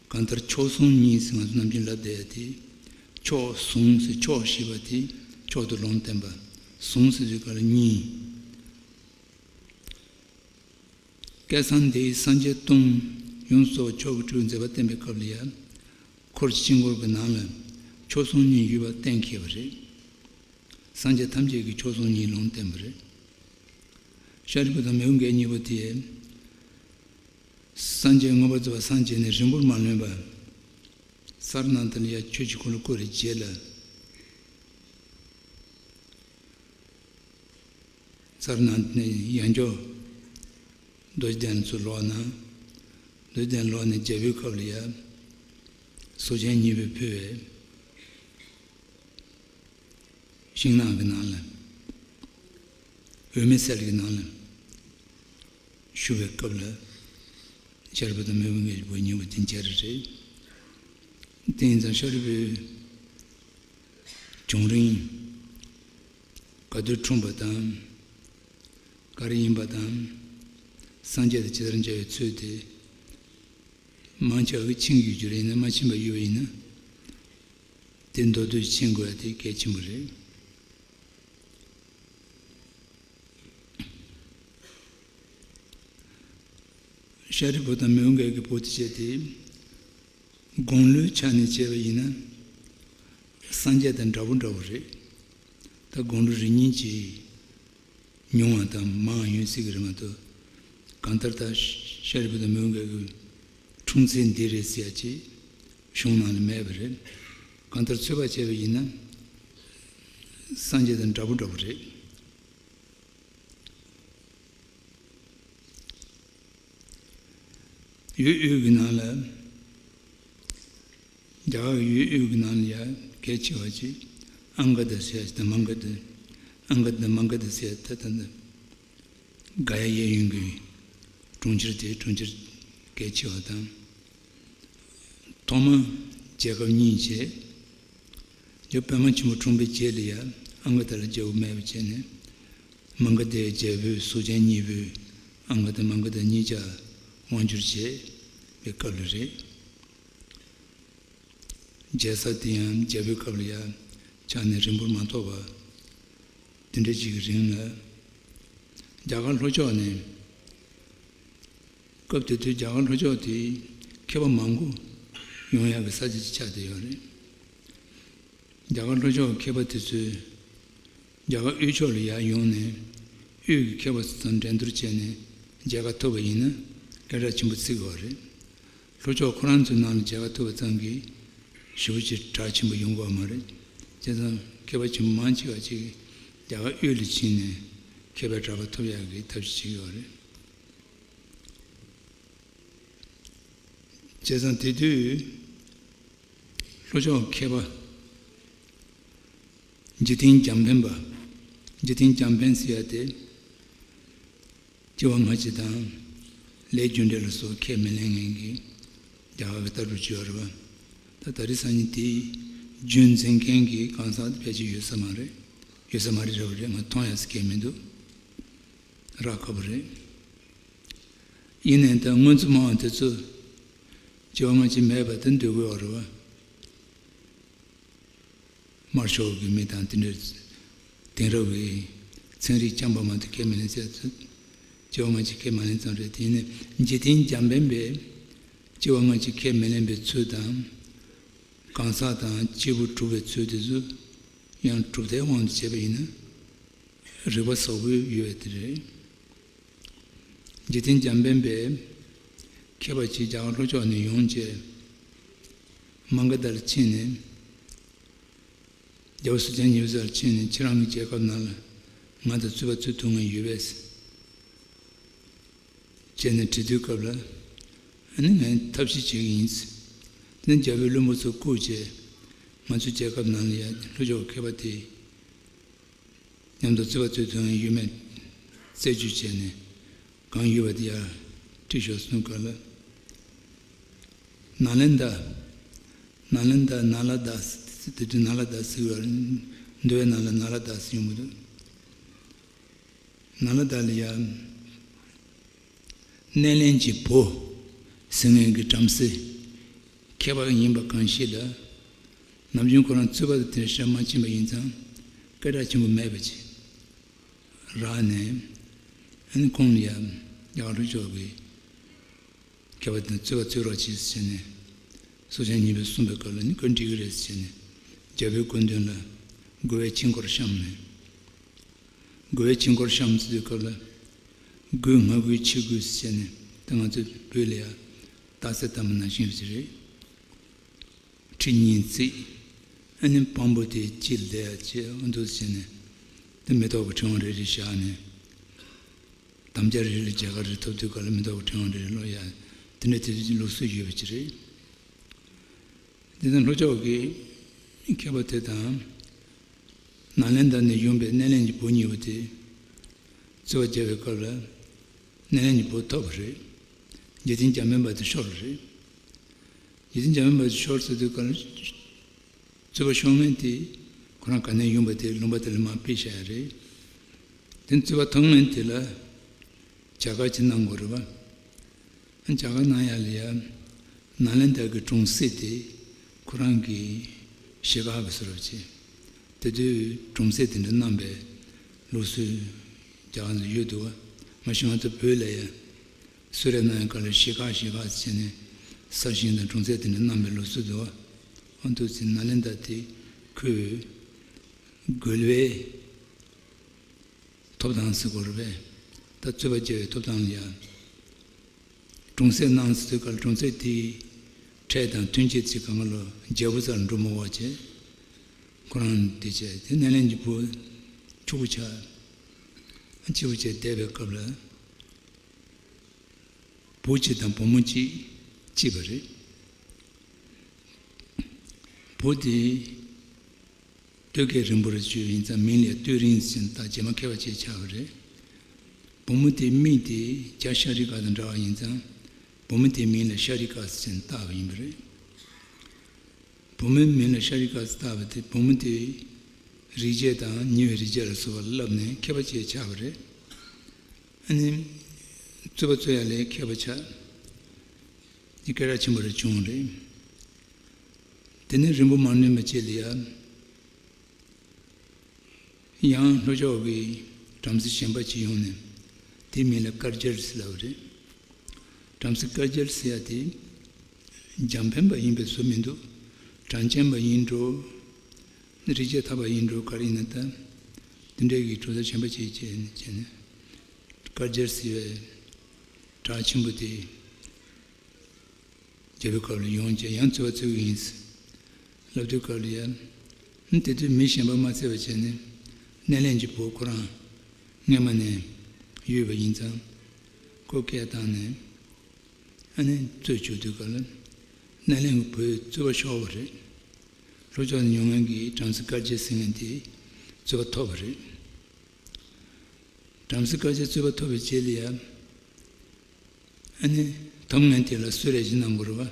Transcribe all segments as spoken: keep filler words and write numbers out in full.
གང་ལྟར་མཆོག་ཟུང་གཉིས་ཟེར་ང་ཚོ་ནམ་རྒྱུན་ལབ་བསྡད་ཡ་དེ། མཆོག་ཟུང་ཟེར་མཆོག་ཞེས་པ་དེ་མཆོག་ཏུ་ལུང་བསྟན་པ། ཟུང་ཟེར་དུས་ག་ལ་གཉིས། བསྐལ་བཟང་འདིའི་སངས་རྒྱས་སྟོང་ཡོངས་སུ་རྫོགས་པ་མཆོག་གི་སྤྲུལ་པའི་མཛད་པ་བསྟན་པའི་སྐབས་ལ་ཡང་། འཁོར་དཀྱིལ་འཁོར་གྱི་ནང་ལ་མཆོག་ཟུང་གཉིས་ཡོད་པ་གཏན་འཁེལ་བ་རེད། སངས་རྒྱས་ཐམས་ཅད་ཀྱིས་མཆོག་ཟུང་གཉིས་ལུང་བསྟན་པ་རེད། ཤཱ་རིའི་བུ་དང་མོའུ་འགལ་གཉིས་པོ་དེས། སངས་རྒྱས་མངོན་པར་རྫོགས་པར་སངས་རྒྱས་ནས་རིང་པོར་མ་ལོན་པར། ས་ར་ནཱ་ཐ་ལ་ཡ་ཆོས་ཀྱི་འཁོར་ལོ་བསྐོར་བའི་རྗེས་ལ། ས་ར་ནཱ་ཐ་ནས་ཡང་བསྐྱར་རྡོ་རྗེ་གདན་ཚུར་ལོག་ན། རྡོ་རྗེ་གདན་ལོག་ནས་རྒྱལ་པོའི་སྐབས་ལ་ཡ། སོ་ཆེན་གཉིས་པོས་ཕུལ་བའི་ཤིང་ནགས་ཀྱི་ནང་ལ། འོད་མའི་གསལ་གྱི་ནང་ལ་བཞུགས་པའི་སྐབས་ལ། ཤཱ་རིའི་བུ་དང་མོའུ་འགལ་གྱི་བུ་གཉིས་པོ་དེ་མཇལ་རེ་རེད། དེ་ཡིན་ཙང་ཤཱ་རིའི་བུའི་བྱུང་རིམ་ག་དུས་འཁྲུངས་པ་དང་། ག་རེ་ཡིན་པ་དང་། སངས་རྒྱས་དང་ཇི་ལྟར་མཇལ་བའི་ཚུལ་དེ། མང་ཆེ་བ་གིས་མཁྱེན་གྱི་ཡོད་རྒྱུ་རེད། ཡིན་ན་མ་མཁྱེན་པ་ཡོད་པ་ཡིན་ན། དེ་མདོར་བསྡུས་མཁྱེན་དགོས་ཡ་དེ་གལ་ཆེན་པོ་རེད། ཤཱ་རིའི་བུ་དང་མོའུ་འགལ་གྱི་བུ་དེ་བྱས་ཏེ། དགུང་ལོའི་ཆ་ནས་བྱས་པ་ཡིན་ན། སངས་རྒྱས་དང་འདྲ་པོ་འདྲ་པོ་རེད། ད་དགུང་ལོ་རེ་གཉིས་ཀྱིས་ཉུང་བ་དང་མང་བ་ཡོད་སྲིད་ཀྱི་རེད་མ་གཏོགས། གང་ལྟར་ད་ཤཱ་རིའི་བུ་དང་མོའུ་འགལ་གྱི་འཁྲུངས་ཚེས་འདི་རེད་ཟེར་ཡ་ཅིག་གཞུང་ནང་ལ་མེད་པ་རེད། གང་ལྟར་ཚོད་དཔག་བྱས་པ་ཡིན་ན། སངས་རྒྱས་དང་འདྲ་པོ་འདྲ་པོ་རེད། འོད་དབུས་ཀྱི་ནང་ལ། རྒྱ་གར་གྱི་འོད་དབུས་ཀྱི་ནང་ལ་ཡ་གལ་ཆེ་བ་ཅིག་ཨང་ག་དྷ་ཟེར་ཡ་ཅིག་དང་མང་ག་དྷ། ཨང་ག་དྷ་དང་མང་ག་དྷ་ཟེར་ཡ་ད་ད་ད། ག་ཡ་གཡས་གཡོན་གྱི་གྲོང་ཁྱེར་དེ་གྲོང་ཁྱེར་གལ་ཆེ་བ་དང་། ཐོག་མ་རྒྱལ་ཁབ་གཉིས་བྱས། རྒྱལ་པོ་པདྨ་ཆེན་པོ་འཁྲུངས་པའི་རྗེས་ལ་ཡ་ཨང་ག་དྷ་ལ་རྒྱལ་པོ་མེད་པ་བྱས་ནས། མང་ག་དྷའི་རྒྱལ་པོས་སོ་ཆེན་གཉིས་པོས་ཨང་ག་དྷ་མང་ག་དྷ་གཉིས་ཆ་དབང་བསྒྱུར་བྱས་པའི་སྐབས་ལ་རེད། རྒྱལ་ས་དེ་ཡང་རྒྱལ་པོའི་སྐབས་ལ་ཡ་ཆགས་ནས་རིང་པོར་མ་ཐོགས་པ། དེ་འདྲ་ཅིག་གི་རིང་ལ། རྒྱ་གར་ལྷོ་ཕྱོགས་ནས། སྐབས་དེ་དུས་རྒྱ་གར་ལྷོ་ཕྱོགས་དེ་མཁས་པ་མང་པོ་ཡོང་ཡག་གི་ས་ཆ་ཅིག་ཆགས་བསྡད་ཡོད་རེད། རྒྱ་གར་ལྷོ་ཕྱོགས་མཁས་པ་དེ་ཚོས་རྒྱ་གར་དབུས་ཕྱོགས་ལ་ཡར་ཡོང་ནས་དབུས་ཀྱི་མཁས་པ་ཚོ་དང་འགྲན་བསྡུར་བྱས་ནས་མཇལ་ཁ་ཐོབ་པ་ཡིན་ན་སྐད་གྲགས་ཆེན་པོ་བརྩི་གི་ཡོད་རེད། ལྷོ་ཕྱོགས་ཁོ་རང་ཚོའི་ནང་ལ་མཇལ་ཁ་ཐོབ་པ་ཙམ་གྱིས་ཞེ་པོ་ཅིག་གྲགས་ཆེན་པོ་ཡོང་གི་ཡོད་མ་རེད། བྱས་ཙང་མཁས་པ་ཆེན་པོ་མང་ཆེ་བ་ཅིག་རྒྱ་གར་དབུས་ལ་ཕྱིན་ནས་མཁས་པའི་གྲགས་པ་ཐོབ་ཡག་གི་ཐབས་ཤེས་བྱེད་ཀྱི་ཡོད་རེད། བྱས་ཙང་དེ་དུས་ལྷོ་ཕྱོགས་མཁས་པ་འཇིག་རྟེན་རྒྱང་འཕེན་པ། འཇིག་རྟེན་རྒྱང་འཕེན་ཟེར་ཡ་དེ། སྐྱེ་བ་སྔ་ཕྱི་དང་། ལས་རྒྱུ་འབྲས་ལ་སོགས་ཁས་མི་ལེན་མཁན་གྱི་རྒྱ་གར་གྱི་ལྟ་གྲུབ་ཅིག་ཡོད་རེད་པ། ད་ད་རེས་སང་ཉིན་དེའི་རྒྱུན་འཛིན་མཁན་གྱི་གང་ཟག་ཕལ་ཆེར་ཡོད་ས་མ་རེད། ཡོད་ས་མ་རེད་རེད་པ་རེད། ང་མཐོང་ཡག་ས་གང་ཡང་མི་འདུག་རག་ཁག་པོ་རེད། ཡིན་ནའི་ད་སྔོན་ཚོད་སྨྲ་བ་དེ་ཚོ་སྐྱེ་བ་སྔ་ཕྱི་མེད་པ་དེ་འདོད་ཀྱི་ཡོད་རེད་པ། དམར་ཤོག་གི་མི་དང་དེ་འདྲའི་དེང་རབས་ཀྱི་ཚན་རིག་རྐྱང་པ་མ་གཏོགས་ཁས་མི་ལེན་ཟེར་ཚུལ། སྐྱེ་བ་སྔ་ཕྱི་ཁས་མ་ལེན་ཙམ་རེད། དེ་ཡིན་ནའི་འཇིག་རྟེན་རྒྱང་འཕེན་པས་སྐྱེ་བ་སྔ་ཕྱི་ཁས་མི་ལེན་པའི་ཚུལ་དང་། གང་ཟག་དང་སྐྱེས་བུ་གྲུབ་པའི་ཚུལ་དེ་ཚོ་ཡང་གྲུབ་མཐའི་དབང་དུ་བྱས་པ་ཡིན་ན་རིག་པ་ཟབ་པོ་ཡོད་པ་དེ་རེད། འཇིག་རྟེན་རྒྱང་འཕེན་པས་མཁས་པ་ཅིག་རྒྱ་གར་ལྷོ་ཕྱོགས་ནས་ཡོང་བྱས། མང་ག་དྷ་ལ་ཕྱིན་ནས། རྒྱལ་པོ་སོ་ཆེན་གཉིས་པོའི་སར་ཕྱིན་ནས་ཁྱེད་རང་གི་རྒྱལ་ཁབ་ནང་ལ་ང་དང་རྩོད་པ་རྩོད་ཐུབ་མཁན་ཡོད་པས། བྱས་ནས་དྲི་དུས་སྐབས་ལ། ཨ་ནི་ངས་ཐབས་ཤེས་བྱེད་ཀྱི་ཡིན། དེ་ནས་རྒྱལ་པོའི་བློན་པོ་ཚོ་བསྐོས་བྱས། ང་ཚོའི་རྒྱལ་ཁབ་ནང་ལ་ཡ་ལྷོ་ཕྱོགས་མཁས་པ་དེ། མཉམ་དུ་རྩོད་པ་རྩོད་ཐུབ་མཁན་ཡོད་མེད་རྩད་གཅོད་བྱས་ནས་གང་ཡོད་པ་དེ་ཡར་ཁྲིད་ཤོག་གསུངས་སྐབས་ལ། ནཱ་ལེནྡྲ། ནཱ་ལེནྡྲ་ནཱ་ལ་དྭགས། དེ་དུས་ནཱ་ལ་དྭགས་ཟེར་བ། འདུལ་བའི་ནང་ལ་ནཱ་ལ་དྭགས་ཟེར་ཡོང་གི་འདུག་ནཱ་ལ་དྭགས་ལ་ཡ། སྣེ་ལེན་གྱི་བུ་ཟེར་མཁན་གྱི་བྲམ་ཟེ་ མཁས་པ་ཡིན་པ་གང་ཞིག་ལ། ནམ་རྒྱུན་ཁོ་རང་རྩོད་པ་དེ་ཕྱིར་མ་ཕྱིན་པ་ཡིན་ཙང་། སྐད་གྲགས་ཆེན་པོ་མེད་པ་ཅིག་རག་ནས། ཨ་ནི་ཁོང་ལ་ཡ་རྒྱ་གར་ལྷོ་ཕྱོགས་ཀྱི་མཁས་པ་དེ་རྩོད་པ་རྩོད་རོགས་གྱིས་ཟེར་ནས། སོ་ཆེན་གཉིས་པས་གསུངས་པའི་སྐབས་ལ་ནི་ཁོས་འགྲིག་གི་རེད་ཟེར་ནས། རྒྱལ་པོའི་སྐུ་མདུན་ལ་དགོས་པའི་ཆོས་འཁོར་བཤམས་ནས། དགོས་པའི་ཆོས་འཁོར་བཤམས་ཟེར་དུས་སྐབས་ལ། དགོས་ང་དགོས་ཆོས་དགོས་ཟེར་ནས། ད་ང་ཚོའི་བོད་ལ་ཡ་རྟགས་གསལ་ལྟ་བུ་ནང་བཞིན་ཞིག་རེད། ཁྲི་གཉིས་བརྩིགས། ཨ་ནི་དཔང་པོ་དེ་དཀྱིལ་ལ་ཡ་བྱས་འོ་འདུག་ཟེར་ནས། དེ་མེ་ཏོག་གི་ཕྲེང་བ་རེ་རེ་བཞག་ནས། དམ་བཅའ་རེ་རེ་རྒྱ་གར་རེ་ཐོབ་དུས་སྐབས་ལ་མེ་ཏོག་གི་ཕྲེང་བ་རེ་རེ་ལོ་ཡ། དེ་འདྲ་དེ་ལུགས་སྲོལ་ཡོད་པ་ཅིག་རེད། དེ་ནས་ལྷོ་ཕྱོགས་ཀྱི་མཁས་པ་དེ་དང་། ནཱ་ལེནྡྲ་ནས་ཡོང་པའི་སྣེ་ལེན་གྱི་བུ་གཉིས་པོ་དེ། རྩོད་པ་བརྒྱབ་པའི་སྐབས་ལ། སྣེ་ལེན་གྱི་བུ་ཐོབ་པ་རེད། རྗེ་བཙུན་འཇམ་དཔལ་དཔའ་དེ་ཤོར་བ་རེད། རྗེ་བཙུན་འཇམ་དཔལ་དཔའ་དེ་ཤོར་ཟེར་དུས་སྐབས་ལ། རྩོད་པ་ཤོར་མཁན་དེ་ཁོ་རང་ག་ནས་ཡོང་པ་དེ་ལུང་པ་དེ་ལ་མར་ཕུད་བཞག་ཡ་རེད། དེ་རྩོད་པ་ཐོབ་མཁན་དེ་ལ་བྱ་དགའ་ཅིག་གནང་དགོས་རེད་པ། བྱ་དགའ་གནང་ཡ་ལ་ཡ། ནཱ་ལེནྡྲ་གི་གྲོང་གསེབ་དེ་ཁོ་རང་གི་གཞིས་ཀ་གི་བཟོ་འདྲ་བྱས། དེ་དུས་གྲོང་གསེབ་དེ་འདྲ་གནང་པའི་ལུགས་སྲོལ་རྒྱ་གར་ལ་ཡོད་འདུག་པ། མ་གཞི་ང་ཚོ་བོད་ལ་ཡ། གསོལ་རས་གནང་ཡ་སྐབས་ལ་གཞིས་ཀ་གཞིས་ཀ་ཟེར་ནས་ས་ཞིང་དང་གྲོང་གསེབ་དེ་འདྲ་གནང་པའི་ལུགས་སྲོལ་འདུག་པ། འོ་འདུག་ཟེར་ནཱ་ལེནྡྲ་དེ་ཁོས་རྒོལ་བའི་ཐོབ་ཐང་ཟེར་དགོས་རེད་པས། ད་རྩོད་པ་རྒྱག་པའི་ཐོབ་ཐང་ལ་ཡ། གྲོང་གསེབ་གནང་ཟེར་དུས་སྐབས་གྲོང་གསེབ་དེའི་ཁྲལ་དང་ཐོན་སྐྱེད་ཚིག་གང་ག་ལོ་རྒྱལ་པོ་རྩར་འགྲོ་མི་དགོས་བྱས། ཁོ་རང་དེ་བྱས་དེ་སྣེ་ལེན་གྱི་བུ་ཕྱུག་པོ་ཆགས། ཕྱུག་པོ་བྱས་བསྡད་པའི་སྐབས་ལ། བུ་གཅིག་དང་བུ་མོ་གཅིག་སྐྱེས་པ་རེད། བུ་དེ་སྟོད་སྐད་རིང་པོ་རེ་བརྗོད་ཡིན་ཙང་མིང་ལ་སྟོད་རིང་ཟེར་ནས་བཏགས། རྗེས་མ་མཁས་པ་ཅིག་ཆགས་པ་རེད། བུ་མོ་དེའི་མིང་དེ་རྒྱ་ཤཱ་རི་ཀ་དང་འདྲ་བ་ཡིན་ཙང་། བུ་མོ་དེའི་མིང་ལ་ཤཱ་རི་ཀ་ཟེར་ནས་བཏགས་པ་ཡིན་པ་རེད། བུ་མོའི་མིང་ལ་ཤཱ་རི་ཀ་ཟེར་བཏགས་པ་དེ་བུ་མོ་དེའི་རིག་བྱེད་དང་ཉེ་བའི་རིག་བྱེད་ལ་སོགས་པ་བསླབས་ནས་མཁས་པ་ཅིག་ཆགས་པ་རེད། ཨ་ནི། རྩོད་པ་རྩོད་ཡ་ལས་མཁས་པ་ཆགས། འདི་སྐད་གྲགས་ཆེན་པོ་རེ་བྱུང་རེད། དེ་ནས་རིང་པོ་མ་ལོན་པ་ཅིག་ལ་ཡ། ཡང་ལྷོ་ཕྱོགས་ཀྱི་བྲམ་ཟེ་གཞན་པ་ཅིག་ཡོང་ནས། དེའི་མིང་ལ་དཀར་རྒྱལ་ཟེར་ལབ་པ་རེད། བྲམ་ཟེ་དཀར་རྒྱལ་ཟེར་ཡ་དེ། འཇམ་དཔལ་པ་ཡིན་པའི་བཟོ་མི་འདུག་གྲངས་ཅན་པ་ཡིན་འགྲོ། རིག་བྱེད་ཐར་པ་ཡིན་འགྲོ་ག་རེ་ཡིན་ན་ད། དེ་འདྲའི་གི་གྲུབ་མཐའ་གཞན་པ་ཅིག་བྱས་ནས་བྱས་ནས། དཀར་རྒྱལ་ཟེར་བའི་གྲགས་ཆེན་པོ་དེ། རྒྱལ་པོའི་སྐབས་ལ་ཡོང་བྱས་ཡང་རྩོད་པ་རྩོད་ཀྱི་ཡིན། ལབ་དུས་སྐབས་ལ་ཡ། དེ་དུས་མི་གཞན་པ་མ་བརྩིས་པ་བྱས་ནས། སྣེ་ལེན་གྱི་བུ་ཁོ་རང་སྔས་མ་ནས་ཡོད་པ་ཡིན་ཙང་། ཁོ་སྐད་བཏང་ནས། ཨ་ནི་རྩོད་བཅུག་དུས་སྐབས་ལ། སྣེ་ལེན་གྱི་བུས་རྩོད་པ་ཤོར་བ་རེད། ལྷོ་ཕྱོགས་ནས་ཡོང་མཁན་གྱི་བྲམ་ཟེ་དཀར་རྒྱལ་ཟེར་མཁན་དེས་རྩོད་པ་ཐོབ་པ་རེད། བྲམ་ཟེ་དཀར་རྒྱལ་རྩོད་པ་ཐོབ་པའི་རྗེས་ལ་ཡ། ཨ་ནི། ཐོབ་མཁན་དེ་ལ་གསོལ་རས་ཅིག་གནང་དགོས་རེད་པ།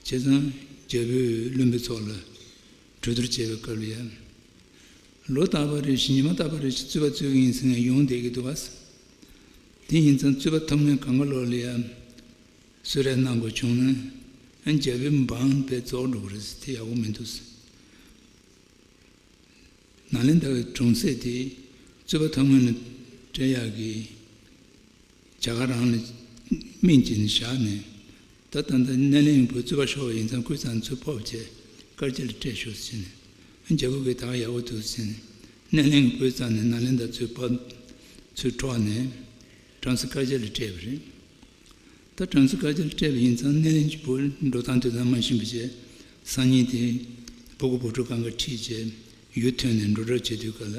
བྱས་ཙང་རྒྱལ་པོས་བློན་པོའི་ཚོགས་ལ་གྲོས་བསྡུར་བྱས་པའི་སྐབས་ལ་ཡ། ལོ་རྟག་པ་རེ་བཞིན་ཉི་མ་རྟག་པ་རེ་བཞིན་རྩོད་པ་རྩོད་ཀྱི་ཡིན་ཟེར་ནས་ཡོང་བསྡད་ཀྱི་འདུག་ག་དེ་ཡིན་ཙང་རྩོད་པ་ཐོབ་མཁན་གང་ག་ལོག་ལ་ཡ། གསོལ་རས་གནང་དགོས་བྱུང་ན། ཨ་ནི་རྒྱལ་པོའི་འབངས་དཔེ་རྫོགས་འགྲོ་གི་རེད་ཟེར། དེ་ཡག་པོ་མི་འདུག་ཟེར། ནཱ་ལེནྡྲ་གི་གྲོང་གསེབ་དེ་རྩོད་པ་ཐོབ་མཁན་ལ་སྤྲད་ཡག་གི་རྒྱ་གར་རང་ལ་སྨན་བྱས་ནས་བཞག་ནས། ད་ད་ལྟ་སྣེ་ལེན་གྱི་བུ་རྩོད་པ་ཤོར་བ་ཡིན་ཙང་སྐུ་ཚང་ཚུར་ཕབ་བྱས་དཀར་རྒྱལ་ལ་སྤྲད་ཤོག་ཟེར་ནས། རྒྱལ་པོ་གིས་ད་ག་ཡག་པོ་འདུག་ཟེར་ནས། སྣེ་ལེན་གྱི་བུ་རྩ་ནས་ནཱ་ལེནྡྲ་ཚུར་ཕབ། ཚུར་འཕྲོག་ནས་བྲམ་ཟེ་དཀར་རྒྱལ་ལ་སྤྲད་པ་རེད། ད་བྲམ་ཟེ་དཀར་རྒྱལ་སྤྲད་པ་ཡིན་ཙང་སྣེ་ལེན་གྱི་བུ་འགྲོ་སྟངས་འདུག་སྟངས་མ་ཤེས་པ་བྱས། སང་ཉིན་དེ་ཕྲུ་གུ་བུ་ཕྲུག་གང་ག་ཁྲིད་བྱས་ཡུལ་ཐོན་ནས་འགྲོ་གྲབས་བྱེད་དུས་སྐབས་ལ།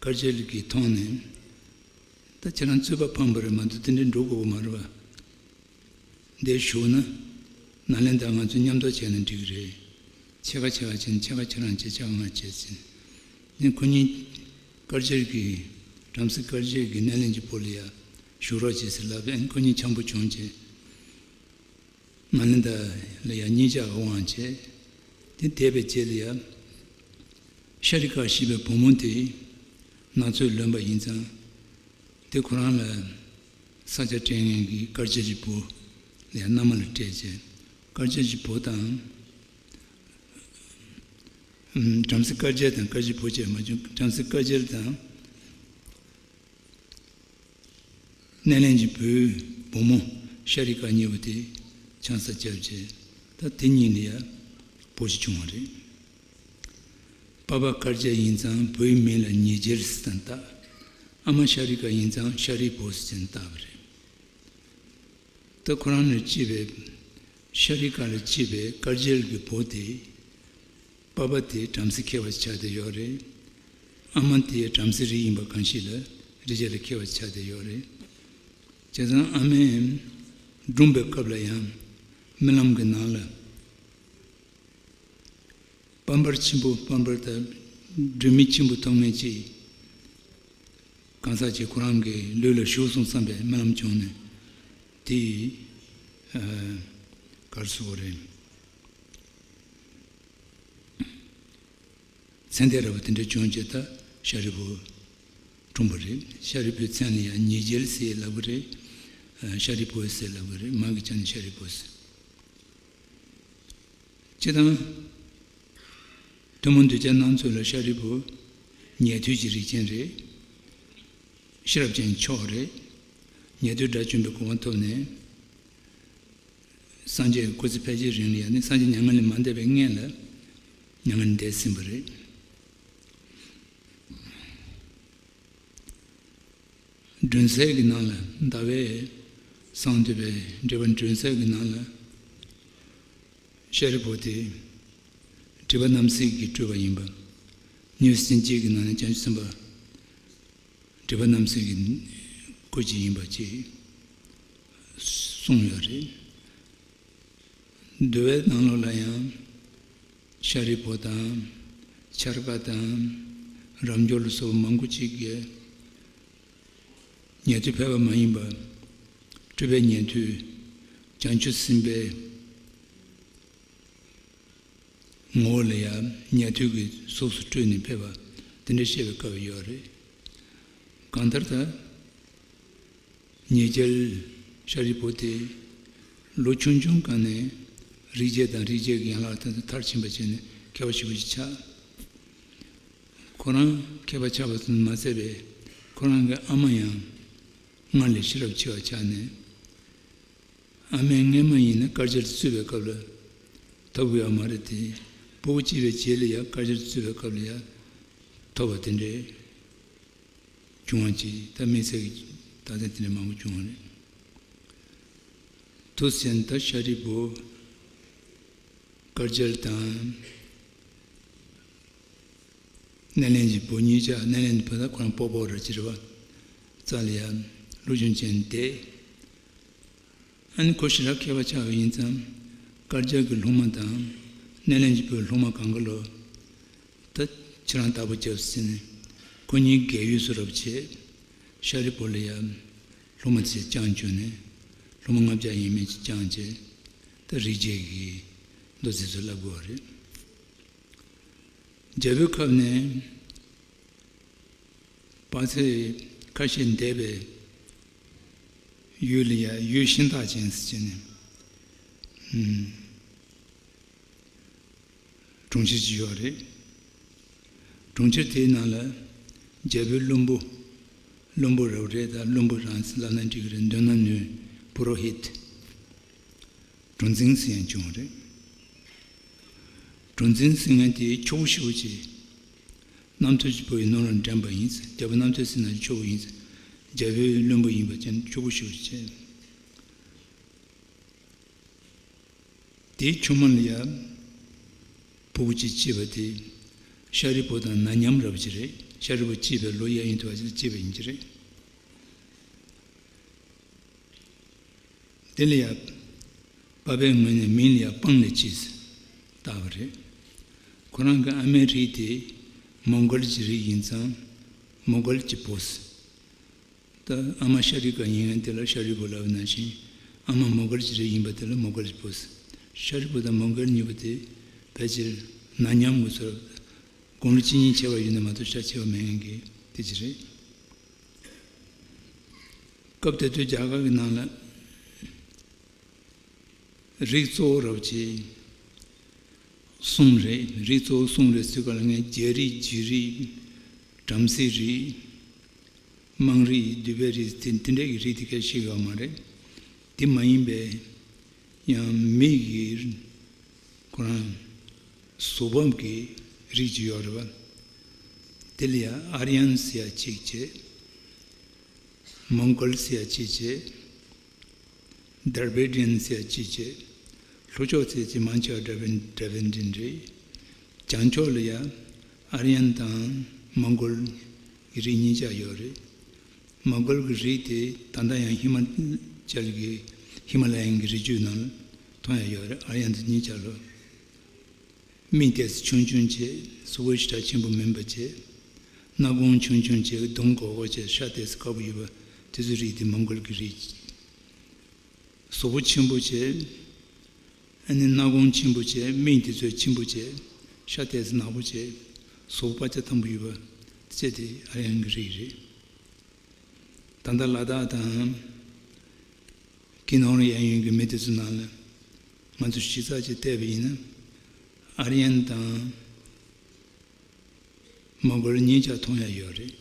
དཀར་རྒྱལ་གྱིས་མཐོང་ནས། ད་ཁྱེད་རང་རྩོད་པ་ཕམ་པ་རེད་མ་གཏོགས་དེ་འདྲའི་འགྲོ་དགོས་ཀྱི་མ་རེད་པ། འདིར་བཞུགས་ན། ནཱ་ལེནྡྲ་ང་ཚོ་མཉམ་དུ་བྱས་ན་འགྲིག་གི་རེད། ཕྱེད་ཀ་ཕྱེད་ཀ་བྱས་ན་ཕྱེད་ཀ་ཁྱེད་རང་བྱས་ཕྱེད་ཀ་ང་བྱས་ཟེར། ནས་ཁོ་གཉིས། དཀར་རྒྱལ་གྱིས། བྲམ་ཟེ་དཀར་རྒྱལ་གྱིས་སྣེ་ལེན་གྱི་བུ་ལ་ཡ། བཞུགས་རོགས་བྱེད་ཟེར་ལབ་པས་ཁོ་གཉིས་འཆམ་པོ་བྱུང་བྱས། ནཱ་ལེནྡྲ་ལ་ཡ་གཉིས་ཆ་ག་དབང་བྱས། དེ་བསྡད་པའི་རྗེས་ལ་ཡ། ཤཱ་རི་ཀ་ཞེས་པའི་བུ་མོ་དེ། ནག་ཚོས་ལོན་པ་ཡིན་ཙང་། དེ་ཁོ་རང་ལ་ས་ཆ་སྤྲད་མཁན་གྱི་དཀར་རྒྱལ་གྱི་བུ་ལ་ཡང་མནའ་མ་ལ་སྤྲད་བྱས། དཀར་རྒྱལ་གྱི་བུ་དང་། ཨམ། བྲམ་ཟེ་དཀར་རྒྱལ་དང་དཀར་རྒྱལ་བུ་བཅས་མ་བྱུང་། བྲམ་ཟེ་དཀར་རྒྱལ་དང་སྣེ་ལེན་གྱི་བུའི་བུ་མོ་ཤཱ་རི་ཀ་གཉིས་པོ་དེ་ཆང་ས་བརྒྱབ་བྱས། ད་དེ་གཉིས་ལ་ཡང་བུ་ཞིག་བྱུང་བ་རེད། པ་ཕ་དཀར་རྒྱལ་ཡིན་ཙང་བུའི་མིང་ལ་ཉེ་རྒྱལ་ཟེར་ཙམ་བཏགས། ཨ་མ་ཤཱ་རི་ཀ་ཡིན་ཙང་ཤཱ་རིའི་བུ་ཟེར་ཙམ་བཏགས་པ་རེད། ད་ཁོ་རང་ལ་སྐྱེས་པའི་ཤཱ་རི་ཀ་ལ་སྐྱེས་པའི་དཀར་རྒྱལ་གྱི་བུ་དེ། པ་ཕ་དེ་བྲམ་ཟེ་མཁས་པ་ཆགས་བསྡད་ཡོད་རེད། ཨ་མ་དེ་བྲམ་ཟེ་རིགས་ཡིན་པ་གང་ཞིག་ལ་རིགས་རྒྱུད་ལ་མཁས་པ་ཆགས་བསྡད་ཡོད་རེད། བྱས་ཙང་ཨ་མས་སྒྲུང་པའི་སྐབས་ལ་ཡང་རྨི་ལམ་གྱི་ནང་ལ། པ་ཕར་ཆེན་པོ། པ་ཕར་ད་སྒྲོན་མེ་ཆེན་པོ་མཐོང་མཁན་ཅིག་གང་ཟག་ཅིག་ཁོ་རང་གི་ལུས་ལ་ཞུགས་སོང་བསམ་པའི་རྨི་ལམ་བྱུང་ནས། དེ་ཡི་ཨ་ག་རེ་ཟེར་དགོས་རེད། མཚན་ལྟས་ར་བ་དེ་འདྲ་བྱུང་རྗེས་ད་ཤཱ་རིའི་བུ་འཁྲུངས་པ་རེད། ཤཱ་རིའི་བུའི་མཚན་ལ་ཡང་ཉེ་རྒྱལ་ཟེར་ལབ་ཀྱི་རེད། ཨ། ཤཱ་རིའི་བུ་ཟེར་ལབ་ཀྱི་རེད། མ་གི་ཅག་ནི་ཤཱ་རིའི་བུ་ཟེར། སྤྱིར་བཏང་ཐུན་མོང་གདུལ་བྱ་སྣ་ཚོགས་ལ་ཤཱ་རིའི་བུ་ཉན་ཐོས་ཀྱི་རིགས་ཅན་རེད། ཤེས་རབ་ཅན་མཆོག་རེད། ཉན་ཐོས་དགྲ་བཅོམ་པའི་གོ་འཕང་ཐོབ་ནས། སངས་རྒྱས་སྐུ་ཚེ་ཕལ་ཆེར་རིང་ལ་ཡང་ནི་སངས་རྒྱས་མྱ་ངན་ལས་མ་འདས་པའི་སྔོན་ལ་མྱ་ངན་འདས་ཟིན་པ་རེད། སྒྲོན་གསལ་གྱི་ནང་ལ། ཟླ་བའི་གསང་འདུས་པའི་འགྲེལ་པ་སྒྲོན་གསལ་གྱི་ནང་ལ། ཤཱ་རིའི་བུ་དེ་སྒྲིབ་པ་རྣམ་སེལ་གྱི་སྤྲུལ་པ་ཡིན་པ། ཉེ་བའི་སེམས་བསྐྱེད་ཀྱི་ནང་ནས་བྱང་ཆུབ་སེམས་དཔའ་སྒྲིབ་པ་རྣམ་སེལ་གྱི་སྐུ་ཅིག་ཡིན་པ་ཅིག་གསུངས་ཡོད་རེད། འདུལ་བའི་ནང་ལོགས་ལ་ཡང་ཤཱ་རིའི་བུ་དང་། འཆར་ཀ་དང་། རབ་འབྱོར་ལ་སོགས་པ་མང་པོ་ཅིག་གིས་ཉན་ཐོས་ཕལ་པ་མ་ཡིན་པ། སྤྲུལ་པའི་ཉན་ཐོས། བྱང་ཆུབ་སེམས་དཔའི་ངོ་བོ་ལ་ཡང་ཉན་ཐོས་ཀྱི་གཟུགས་སུ་སྤྲུལ་ནས་ཕེབས་པ་དེ་འདྲ་བཤད་པའི་སྐབས་ཡོད་རེད། གང་ལྟར་ད། ཉེ་རྒྱལ་ཤཱ་རིའི་བུ་དེ་ལོ་ཆུང་ཆུང་སྒང་ནས་རིག་བྱེད་དང་རིག་བྱེད་ཀྱི་ཡན་ལག་དེ་ཚོ་མཐར་ཕྱིན་པ་བྱས་ནས་མཁས་པ་ཞེ་པོ་ཅིག་ཆགས། ཁོ་རང་མཁས་པ་ཆགས་པ་ཙམ་མ་ཟད་པའི་ཁོ་རང་གི་ཨ་མ་ཡང་སྔར་ལས་ཤེས་རབ་ཆེ་བ་ཆགས་ནས། ཨ་མས་སྔོན་མ་ཡིན་ན་དཀར་ཆར་བཙུད་པའི་སྐབས་ལ་ཐོབ་ཀྱི་ཡོད་མ་རེད་དེ། སྤུ་གུ་སྐྱེས་པའི་རྗེས་ལ་ཡང་དཀར་ཆར་བཙུད་པའི་སྐབས་ལ་ཡང་ཐོབ་པ་དེ་འདྲའི་བྱུང་བ་ཅིག་ད་དམིགས་བསལ་གྱི་རྟགས་མཚན་དེ་འདྲ་མང་པོ་བྱུང་བ་རེད། དུས་ཟིན་ད་ཤཱ་རིའི་བུ་དཀར་རྒྱལ་དང་། སྣེ་ལེན་གྱི་བུ་གཉིས་ཆ། སྣེ་ལེན་གྱི་བུ་ད་ཁོ་རང་སྤོ་བོ་ར་ཅི་རེད་བ། རྩ་ལ་ཡ་ལོ་ཆུང་ཅན་དེ། ཨ་ནི་ཁོ་ཞེ་དྲག་མཁས་པ་ཆགས་པ་ཡིན་ཙང་། དཀར་རྒྱལ་གྱི་སློབ་མ་དང་། སྣེ་ལེན་གྱི་བུའི་སློབ་མ་གང་ག་ལོ། ད་ཁྱེད་རང་བདག་པོ་རྒྱབ་ཟེར་ནས། ཁོ་གཉིས་རྒས་ཡོལ་སོང་རབས་བྱས། ཤཱ་རིའི་བུ་ལ་ཡ་སློབ་མ་ཚོས་བསྐྱངས་བཅུག་ནས། སློབ་མ་ལྔ་བརྒྱ་ཡས་མས་ཅིག་བསྐྱངས་བྱས། ད་རིག་བྱེད་ཀྱི་མདོ་ཚིག་ཚོ་བསླབ་དགོས་པ་རེད། རྒྱལ་པོའི་ཁབ་ནས་དཔག་ཚད་ཁ་ཤས་འདས་པའི་ཡུལ་ལ་ཡ་ཡུལ་ཤིང་རྟ་ཅན་ཟེར་བྱས་ནས། ཨུམ། གྲོང་ཁྱེར་ཅིག་ཡོད་རེད། གྲོང་ཁྱེར་དེའི་ནང་ལ་རྒྱལ་པོའི་བློན་པོ། བློན་པོ་རབ་རེད། ད་བློན་པོ་རང་ལབ་ན་འགྲིག་གི་རེད། མདོར་ན་ནི་པུ་རོ་ཧིད། གྲུ་འཛིན་ཟེར་ཡང་བྱུང་བ་རེད། གྲུ་འཛིན་ཟེར་མཁན་དེ་ཁྱོ་བོ་ཞེ་པོ་ཅིག་རྣམ་ཐོས་ཀྱི་བུ་ཡི་ནོར་ལ་འགྲན་པ་ཡིན། རྒྱལ་པོ་རྣམ་ཐོས་སྲིད་ན་ཁྱོ་བོ་ཡིན། རྒྱལ་པོའི་བློན་པོ་ཡིན་པ་ཅན་ཁྱོ་བོ་ཞེ་པོ་ཅིག་དེའི་ཆུང་མ་ལ་ཡ་བུ་གཅིག་སྐྱེས་པ་དེ། ཤཱ་རིའི་བུ་དང་ན་མཉམ་རབ་ཅིག་རེད། ཤཱ་རིའི་བུ་སྐྱེས་པའི་ལོ་གཡས་གཡོན་དུ་བ་ཅིག་སྐྱེས་པ་ཡིན་གྱི་རེད། དེ་ལ་ཡ། པ་ཕའི་ངོས་ནས་མིང་ལ་ཡ་པང་ལེ་ཅི་ཟེར་བཏགས་པ་རེད། ཁོ་རང་གི་ཨ་མའི་རིགས་དེ་མོང་གོལ་གྱི་རིགས་ཡིན་ཙང་། མོང་གོལ་གྱི་བུ་ཟེར། ད་ཨ་མ་ཤཱ་རི་ཀ་ཡིན་ཡང་དེ་ལ་ཤཱ་རིའི་བུ་ལབ་པ་ནང་བཞིན། ཨ་མ་མོང་གོལ་གྱི་རིགས་ཡིན་པ་དེ་ལ་མོང་གོལ་གྱི་བུ་ཟེར། ཤཱ་རིའི་བུ་དང་མོང་གོལ་གཉིས་པོ་དེ་ཕལ་ཆེར་ན་མཉམ་གྱི་ཚོར། དགུང་ལོ་གཅིག་གཉིས་ཆེ་བ་ཡིན་ན་མ་གཏོགས་ཤ་ཆེ་བ་མེད་མཁན་གྱི་དེ་ཅི་རེད། སྐབས་དེ་དུས་རྒྱ་གར་གྱི་ནང་ལ་ རིགས་གཙོ་བོ་རབ་ཅིག་གསུམ་རེད། རིགས་གཙོ་བོ་གསུམ་རེད་ཟེར་ག་ལ་ངས་རྒྱལ་རིགས། རྗེ་རིགས། བྲམ་ཟེ་རིགས། དམངས་རིགས། གདུལ་བའི་རིགས། དེ་དེ་འདྲའི་གི་རིགས་དེ་ག་ཤེས་ཡོད་མ་རེད། དེ་མ་ཡིན་པའི་ཡང་མི་གི་ཁོ་རང་གཟུགས་བམ་གྱི་རིགས་ཅིག་ཡོད་རེད་བ། དེ་ལ་ཡང་ཨར་ཡན་ཟེར་ཡ་གཅིག་བྱས། མོང་གོལ་ཟེར་ཡ་གཅིག་བྱས། དར་བེ་ཌི་ཡན་ཟེར་ཡ་གཅིག་བྱས། ལྷོ་ཕྱོགས་ཟེར་ཡ་གཅིག་མང་ཆེ་བ་དར་བེ་དར་བེ་ཌི་ཡན་རེད། བྱང་ཕྱོགས་ལ་ཡང་ཨར་ཡན་དང་མོང་གོལ་གྱི་རིགས་གཉིས་ཆ་ཡོད་རེད། མོང་གོལ་གྱི་རིགས་དེ་ད་ལྟ་ཡང་ཧི་མ་ཅལ་གྱི་ཧི་མ་ལ་ཡན་གྱི་རི་རྒྱུད་ནང་ལ་མཐོང་ཡ་ཡོད་རེད། ཨར་ཡན་དང་གཉིས་ཆ་ལོ། མིག་ཏོག་ཙམ་ཆུང་ཆུང་བྱས། གཟུགས་པོ་ཞེ་དྲག་ཆེན་པོ་མིན་པ་བྱས། སྣ་ཁུང་ཆུང་ཆུང་བྱས། གདོང་སྒོར་སྒོར་བྱས། ཤ་ཏོག་ཙམ་དཀར་པོ་ཡོད་པ་དེ་ཚོའི་རིགས་དེ་མོང་གོལ་གྱི་རིགས། གཟུགས་པོ་ཆེན་པོ་བྱས། ཨ་ནི་སྣ་ཁུང་ཆེན་པོ་བྱས། མིག་དེ་ཚོ་ཆེན་པོ་བྱས། ཤ་ཏོག་ཙམ་ནག་པོ་བྱས། གཟུགས་པོ་དཔའ་རྩལ་ཐང་པོ་ཡོད་པ་བྱས། དེ་ཨར་ཡན་གྱི་རིགས་རེད། ད་ལྟ་ལ་དྭགས་དང་ཀི་ནོར་གཡས་གཡོན་གྱི་མི་དེ་ཚོ་ནང་ལ་ང་ཚོ་གཞི་རྩ་ཅིག་བལྟས་པ་ཡིན་ན། ཨར་ཡན་དང་མོང་གོལ་གཉིས་ཆ་མཐོང་ཡ་ཡོད་རེད།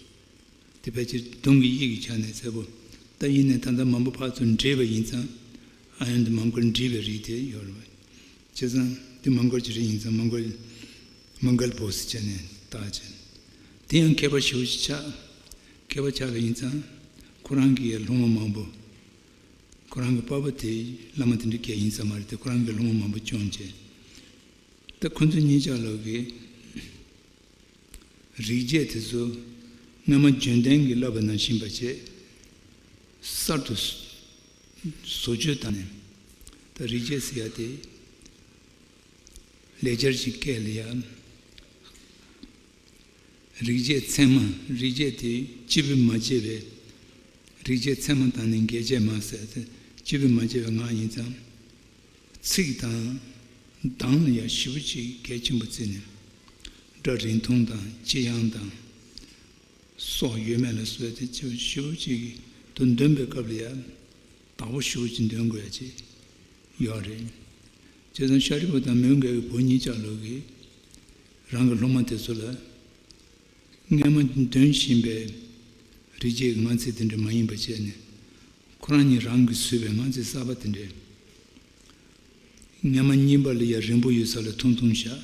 དེ་ཕལ་ཆེར་གདོང་གི་དབྱིབས་ཀྱི་ཆ་ནས་གསལ་པོ། ད་ཡིན་ནའི་ད་ལྟ་མང་པོ་ཕར་ཚུར་འདྲེས་པ་ཡིན་ཙང་། ཨར་ཡན་དང་མོང་གོལ་འདྲེས་པའི་རིགས་དེ་ཡོད་རེད་བ། བྱས་ཙང་དེ་མོང་གོལ་གྱི་རིགས་ཡིན་ཙང་མོང་གོལ། མོང་གོལ་པོ་ཟེར་བྱས་ནས་བཏགས་བྱས། དེ་ཡང་མཁས་པ་ཞེ་པོ་ཅིག་ཆགས། མཁས་པ་ཆགས་པ་ཡིན་ཙང་ཁོ་རང་གི་སློབ་མ་མང་པོ། ཁོ་རང་གི་པ་ཕ་དེ་བླ་མ་དེ་འདྲ་གས་ཡིན་ས་མ་རེད་དེ། ཁོ་རང་གི་སློབ་མ་མང་པོ་བསྐྱངས་བྱས། ད་ཁོ་ཚོ་གཉིས་ཆ་ལོ་གི་རིག་བྱེད་དེ་ཚོ་སྔ་མ་བརྗོད་ལྡན་གྱིས་བསླབས་པ་ནང་བཞིན་པ་བྱས། གསར་དུ་བཟོ་བཅོས་བཏང་ནས། ད་རིག་བྱེད་ཟེར་ཡ་དེ་ལེགས་སྦྱར་གྱི་སྐད་ལ་ཡང་། རིག་བྱེད་ཚད་མ། རིག་བྱེད་དེ་སྤྱི་བོས་མ་བྱས་པའི། རིག་བྱེད་ཚད་མ་དང་ནི་འགལ་བྱེད་མ་ཟེར་ཏེ། སྤྱི་བོས་མ་བྱས་པའི་ངག་ཡིན་ཙང་། ཚིག་དང་གདངས་ལ་ཡང་ཞེ་པོ་ཅིག་གལ་ཆེན་པོ་བརྩིས་ནས། སྒྲ་རིང་ཐུང་དང་ལྕི་ཡང་དང་། སོགས་ཡོད་མེད་ལ་སོགས་ཏེ་ཞེ་པོ་ཅིག་དུ་འདོན་པའི་སྐབས་ལ་ཡང་དག་པོ་ཞེ་པོ་ཅིག་འདོན་དགོས་ཡ་ཅིག་ཡོད་རེད། བྱས་ཙང་ཤཱ་རིའི་བུ་དང་མོའུ་འགལ་གྱི་བུ་གཉིས་ཆ་ལོ་གིས་རང་གི་སློབ་མ་དེ་ཚོ་ལ། སྔོན་མ་འདོན་བཞིན་པའི་རིག་བྱེད་ཀྱི་ངག་ཚིག་དེ་འདྲ་མ་ཡིན་པ་བྱས་ནས། ཁོ་རང་ཉིད་རང་གིས་བཟོས་པའི་ངག་ཚིག་གསར་པ་དེ་འདྲས། སྔོན་མ་སྙིམ་པ་ལ་ཡ་རིང་པོ་ཡོད་ས་ལ་ཐུང་ཐུང་བཞག།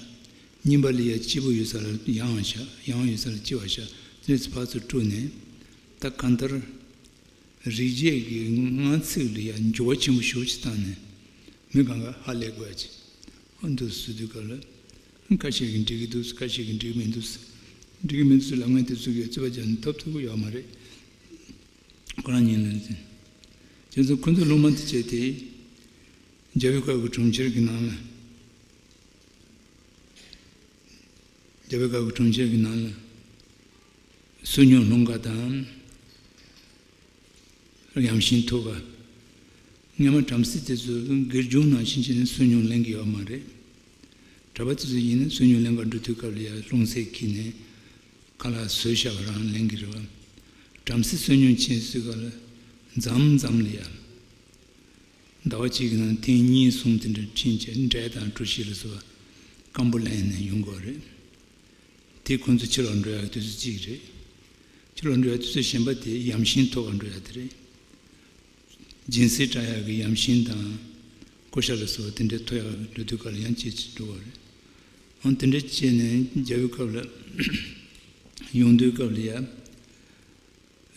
སྙིམ་པ་ལ་ཡ་སྐྱིད་པོ་ཡོད་ས་ལ་ཡང་བ་བཞག། ཡང་བ་ཡོད་ས་ལ་སྐྱིད་པ་བཞག། དེ་འདྲས་ཕར་ཚུར་དཀྲུགས་ནས། ད་གང་ལྟར། རིག་བྱེད་ཀྱི་ངག་ཚིག་ལ་ཡང་འགྱུར་བ་ཆེན་པོ་ཞེ་པོ་ཅིག་བཏང་ནས། མི་གང་ག་ཧ་ལས་དགོས་ཡ་ཅིག་ཨ་འདུག་ཟེར་དུས་སྐབས་ལ། ཁ་ཤས་ཀྱིས་འགྲིག་གི་འདུག། ཁ་ཤས་ཀྱིས་འགྲིག་གི་མི་འདུག། འགྲིག་གི་མི་འདུག་ཟེར་ལབ་མཁན་དེ་ཚོ་གིས་རྩོད་པ་རྒྱག་ནས་ཐོབ་ཐུབ་ཀྱི་ཡོད་མ་རེད། ཁོ་རང་ཉིད་ལ་ཟེར། བྱས་ཙང་ཁོ་ཚོའི་སློབ་མ་དེ་བྱས་ཏེ། རྒྱལ་པོའི་བཀའ་བརྒྱུད་གྲོང་ཁྱེར་གྱི་ནང་ལ། རྒྱལ་པོའི་བཀའ་བརྒྱུད་གྲོང་ཁྱེར་གྱི་ནང་ལ། བསོད་སྙོམས་སློང་ག་དང་། ཡམ་ཤིང་འཐུ་ག། སྔོན་མ་བྲམ་ཟེ་དེ་ཚོ་དགེ་སྦྱོང་ནང་བཞིན་བྱས་ནས་བསོད་སྙོམས་ལེན་གྱི་ཡོད་མ་རེད། གྲྭ་པ་དེ་ཚོ་ཡིན་ན་བསོད་སྙོམས་ལེན་ག་འགྲོ་དུས་སྐབས་ལ་ཡ་ལྷུང་བཟེད་འཁྱེར་ནས་ཁ་ལག་ཟོས་བཞག་པ་རང་ལེན་གྱི་རེད་བ། བྲམ་ཟེ་བསོད་སྙོམས་ཆེན་ཟེར་ག་ལ་མཚམས་མཚམས་ལ་ཡ། ཟླ་བ་གཅིག་གི་ནང་ཐེངས་གཉིས་གསུམ་དེ་འདྲ་ཕྱིན་བྱས་འབྲས་དང་གྲོ་ཞིབ་ལ་སོགས་པ་སྐམ་པོ་ལེན་ནས་ཡོང་དགོས་རེད། དེ་ཁོང་ཚོ་ཕྱི་ལོགས་འགྲོ་ཡག་གི་དུས་ཚོད་གཅིག་རེད། ཕྱི་ལོགས་འགྲོ་ཡག་དུས་ཚོད་གཞན་པ་དེ་ཡམ་ཤིང་འཐུ་ག་འགྲོ་ཡག་དེ་རེད། སྦྱིན་སྲེག་སྤྲད་ཡག་གི་ཡམ་ཤིང་དང་། ཀུ་ཤ་ལ་སོགས་པ་དེ་འདྲ་འཐུ་ཡག་འགྲོ་དུས་སྐབས་ལ་ཡང་སྐྱེལ་ཅིག་འགྲོ་བ་རེད། འོན་དེ་འདྲ་བྱས་ནས་རྒྱལ་པོའི་སྐབས་ལ་ཡོང་དུས་སྐབས་ལ་ཡ།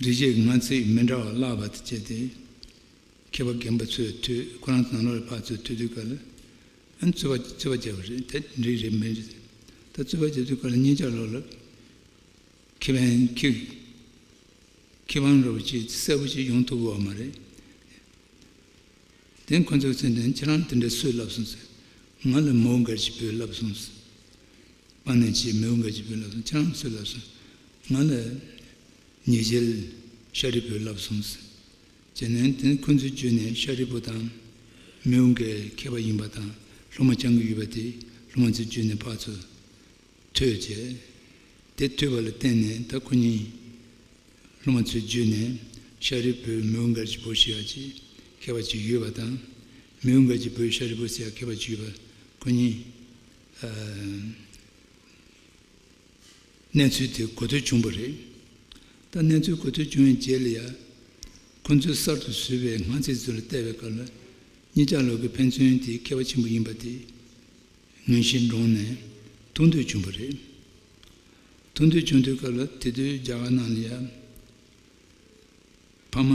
རིག་བྱེད་ཀྱི་ངག་ཚིག་མི་འདྲ་བ་བཀླགས་པ་དེ་བྱས་ཏེ། མཁས་པ་རྒན་པ་ཚོས་ཐོས། ཁོ་རང་ཚོ་ནང་ལོགས་ལ་ཕར་ཚུར་ཐོས་དུས་སྐབས་ལ། ཨ་ནི་རྩོད་པ་རྩོད་པ་བརྒྱབ་པ་རེད། དེ་འགྲིག་རེད་མི་འགྲིག། ད་རྩོད་པ་བརྒྱབ་དུས་སྐབས་ལ་གཉིས་ཆ་ལོགས་ལ། ཁེ་ཕན་ཁེ་ཁེ་ཕན་རོབ་ཅིག་གསལ་པོ་ཅིག་ཡོང་ཐུབ་ཀྱི་ཡོད་མ་རེད། དེ་ཁོ་ཚོས་ཚེ་འདི་ཁྱེད་རང་དེ་འདྲ་སུས་ལབ་སོང་ཟེར། ང་ལ་མོའུ་འགལ་གྱི་བུས་ལབ་སོང་ཟེར། པ་ནས་ཅིག་མོའུ་འགལ་གྱི་བུས་ལབ་སོང་། ཁྱེད་རང་སུས་ལབ་སོང་། ང་ལ་ཉེ་རྒྱལ་ཤཱ་རིའི་བུས་ལབ་སོང་ཟེར། བྱས་ནས་དེ་ཁོ་ཚོའི་བརྒྱུད་ནས་ཤཱ་རིའི་བུ་དང་མོའུ་འགལ་མཁས་པ་ཡིན་པ་དང་སློབ་མ་སྦྱང་གི་ཡོད་པ་དེ་སློབ་མ་ཚོའི་བརྒྱུད་ནས་ཕར་ཚུར་ཐོས་བྱས། དེ་ཐོས་པ་ལ་བརྟེན་ནས་ད་ཁོ་གཉིས་སློབ་མ་ཚོའི་བརྒྱུད་ནས་ཤཱ་རིའི་བུས་མོའུ་འགལ་གྱི་བུ་ཞེས་པ་ཅིག་མཁས་པ་ཅིག་ཡོད་པ་དང་། མི་འོང་ག་གི་བུ་ཤཱ་རིའི་བུ་ཟེར་ཡ་མཁས་པ་ཅིག་ཡོད་པ། ཁོ་གཉིས་ཨ་གནས་ཚུལ་དེ་གོ་ཐོས་བྱུང་བ་རེད། ད་གནས་ཚུལ་གོ་ཐོས་བྱུང་བའི་རྗེས་ལ་ཡ། ཁོ་ཚོས་གསར་དུ་བཟོས་པའི་སྔགས་ཚིག་ཚོ་ལ་བལྟས་པའི་སྐབས་ལ། གཉིས་ཆ་ལོ་གི་ཕན་ཚུན་དེ་མཁས་པ་ཆེན་པོ་ཡིན་པ་དེ་ངེས་ཤེས་འདྲོངས་ནས་ཐུགས་འདོད་བྱུང་བ་རེད། ཐུགས་འདོད་བྱུང་དུས་སྐབས་ལ་དེ་དུས་རྒྱ་གར་ནང་ལ་ཡ། ཕ་མ་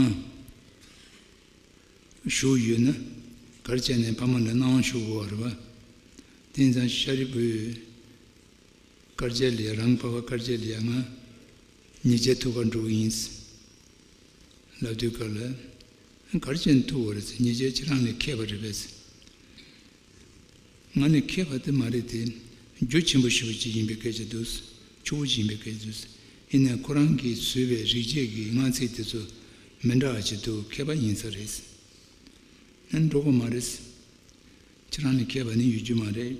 བཞུགས་ཡོད་ན། ག་རེ་བྱས་ནས་ཕ་མ་ལ་གནང་བ་ཞུ་དགོས་པ་རེད་པ། དེ་ཡིན་ཙང་ཤཱ་རིའི་བུས་བཀའ་བརྒྱད་ལ་ཡ། རང་གི་ཕ་བ་བཀའ་བརྒྱད་ལ་ཡ། ང་ཉེས་བྱས་ཐུག་གར་འགྲོ་གི་ཡིན་ལབ་དུས་སྐབས་ལ། ག་རེ་བྱས་ནས་ཐུག་དགོས་རེད་ཟེར། ཉེས་བྱས་ཁྱེད་རང་ལས་མཁས་པ་རེད་པས་ཟེར། ང་ནི་མཁས་པ་དེ་མ་རེད་དེ། རྒྱུ་ཆེན་པོ་ཞེ་པོ་ཅིག་ཡིན་པའི་སྐད་ཆ་འདུག། ཕྱུག་པོ་ཅིག་ཡིན་པའི་སྐད་ཆ་འདུག། ཡིན་ནའི་ཁོ་རང་གིས་བཟོས་པའི་རིག་བྱེད་ཀྱི་སྔགས་ཚིག་དེ་ཚོ་མི་འདྲ་བ་ཅིག་འདུག། མཁས་པ་ཡིན་ས་རེད། ཨ་ནི་འགྲོ་གི་མ་རེད། ཁྱེད་རང་ལས་མཁས་པ་ནི་ཡོད་རྒྱུ་མ་རེད།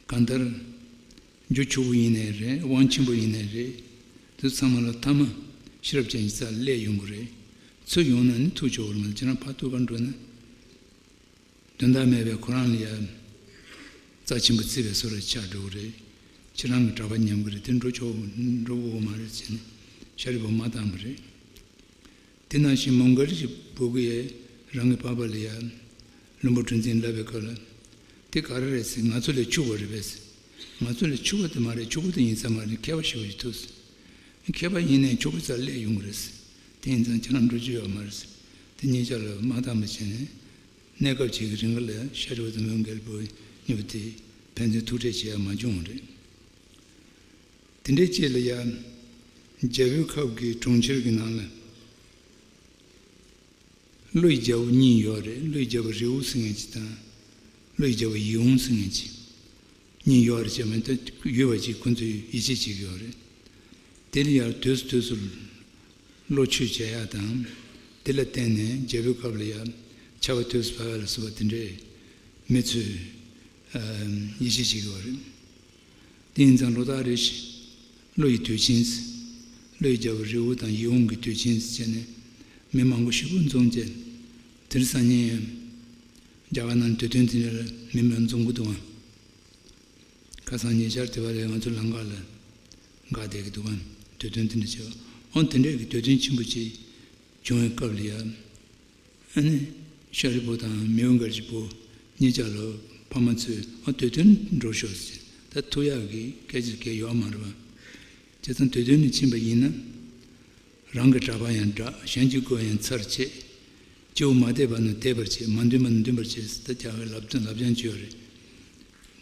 གང་ལྟར། རྒྱུ་ཕྱུག་པོ་ཡིན་ནའི་རེད། དབང་ཆེན་པོ་ཡིན་ནའི་རེད། དེ་ཚང་མ་ལ་ཐ་མ་ཤེས་རབ་ཅན་གྱི་རྩ་ལ་སླེབས་ཡོང་གི་རེད། ཚུར་ཡོང་ན་ནི་ཐུག་ཆོག་གི་རེད་མ་གཏོགས། ཁྱེད་རང་ཕར་ཐུག་གར་འགྲོ་ན། དོན་དག་མེད་པའི་ཁོ་རང་ལ་ཡ་རྩ་ཆེན་པོ་བརྩིས་པའི་བཟོ་འདྲ་ཆགས་འགྲོ་གི་རེད། ཁྱེད་རང་གི་གྲྭ་པ་ཉམས་གི་རེད། དེ་འགྲོ་ཆོག་འགྲོ་དགོས་མ་རེད་ཟེར་ནས་ཤཱ་རིའི་བུ་མ་བཏང་བ་རེད། དེ་ནང་བཞིན་མོའུ་འགལ་གྱི་བུ་གིས་རང་གི་པ་ཕ་ལ་ཡ་བླུན་པོ་གྲུ་འཛིན་ལབ་པའི་སྐབས་ལ། དེ་ག་རེ་རེད་ཟེར། ང་ཚོ་ལས་ཕྱུག་པ་རེད་པས་ཟེར། ང་ཚོ་ལས་ཕྱུག་པ་དེ་མ་རེད། ཕྱུག་པོ་དེ་ཡིན་ས་མ་རེད། མཁས་པ་ཞེ་པོ་ཞིག་འདུག་ཟེར། མཁས་པ་ཡིན་ནའི་ཕྱུག་པོའི་རྩ་ལ་སླེབས་ཡོང་གི་རེད་ཟེར། དེ་ཡིན་ཙང་ཁྱེད་རང་འགྲོ་རྒྱུ་ཡོད་མ་རེད་ཟེར། དེ་གཉིས་ཆ་ལ་མ་བཏང་བ་བྱས་ནས། གནས་སྐབས་ཅིག་གི་རིང་ལ་ཤཱ་རིའི་བུ་དང་མོའུ་འགལ་བུ་གཉིས་པོ་དེ་ཕན་ཚུན་ཐུག་འཕྲད་བྱེད་ཡ་མ་བྱུང་བ་རེད། དེ་འདྲའི་རྗེས་ལ་ཡ། རྒྱལ་པོའི་ཁབ་ཀྱི་གྲོང་ཁྱེར་གྱི་ནང་ལ། ཀླུ་ཡི་རྒྱལ་པོ་གཉིས་ཡོད་རེད། ཀླུ་ཡི་རྒྱལ་པོ་རི་བོ་ཟེར་མཁན་ཅིག་དང་། ཀླུ་ཡི་རྒྱལ་པོ་ཡིད་འོང་ཟེར་མཁན་ཅིག་གཉིས་ཡོད་རེད། བྱས་མ་ད་ཡོད་པ་ཅིག་ཁོ་ཚོས་ཡིད་ཆེས་བྱེད་ཀྱི་ཡོད་རེད། དེ་ལ་ཡ་དུས་སུ་དུས་སུ་བློ་ཆོས་བྱེད་ཡ་དང་། དེ་ལ་བརྟེན་ནས་རྒྱལ་པོའི་ཁབ་ལ་ཡ་ཆར་པ་དུས་སུ་བབས་ཡ་ལ་སོགས་པ་དེ་འདྲའི་མི་ཚོས་ཨ་ཡིད་ཆེས་བྱེད་ཀྱི་ཡོད་རེད། དེ་ཡིན་ཙང་ལོ་ལྟར་རེ་བཞིན་ཀླུ་ཡི་དུས་ཆེན་ཟེར། ཀླུ་ཡི་རྒྱལ་པོ་རི་བོ་དང་ཡིད་འོང་གི་དུས་ཆེན་ཟེར་བྱས་ནས་མི་མང་པོ་ཞེ་པོ་འཛོམས་བྱས། དེར་སང་ཉིན་རྒྱ་གར་ནང་དུས་སྟོན་དེ་འདྲ་ལ་མི་མང་འཛོམས་ཀྱི་འདུག་གམ། ཁ་སང་ཉེ་ཆར་དེ་བ་ལས་ང་ཚོ་ལམ་ཁ་ལ་འགག་བསྡད་ཀྱི་འདུག་གམ། དུས་སྟོན་དེ་འདྲ་བྱས་པ། འོ་དེ་འདྲ་གི་དུས་སྟོན་ཆེན་པོ་ཅིག་བྱུང་བའི་སྐབས་ལ་ཡ། ཨ་ནི་ཤཱ་རིའི་བུ་དང་མོའུ་འགལ་གྱི་བུ་གཉིས་ཆ་ལ་ཕ་མ་ཚོས་ཨ་དུས་སྟོན་འགྲོ་ཤོག་ཟེར། ད་ཐུག་ཡག་གི་སྐད་ཆ་གང་ཡང་ཡོད་མ་རེད་པ། བྱས་ཙང་དུས་སྟོན་ལ་ཕྱིན་པ་ཡིན་ན། རང་གི་གྲྭ་པ་ཡང་དྲག། གཞན་གྱི་མགོ་ཡང་ཚར་བྱེད། སྐྱེ་བོ་མ་དད་པ་རྣམས་དད་པར་བྱེད། མ་འདུན་པ་རྣམས་འདུན་པར་བྱེད་ཟེར། ད་རྒྱ་གར་ལབ་དོན་ལབ་ཀྱང་བྱས་ཡོད་རེད།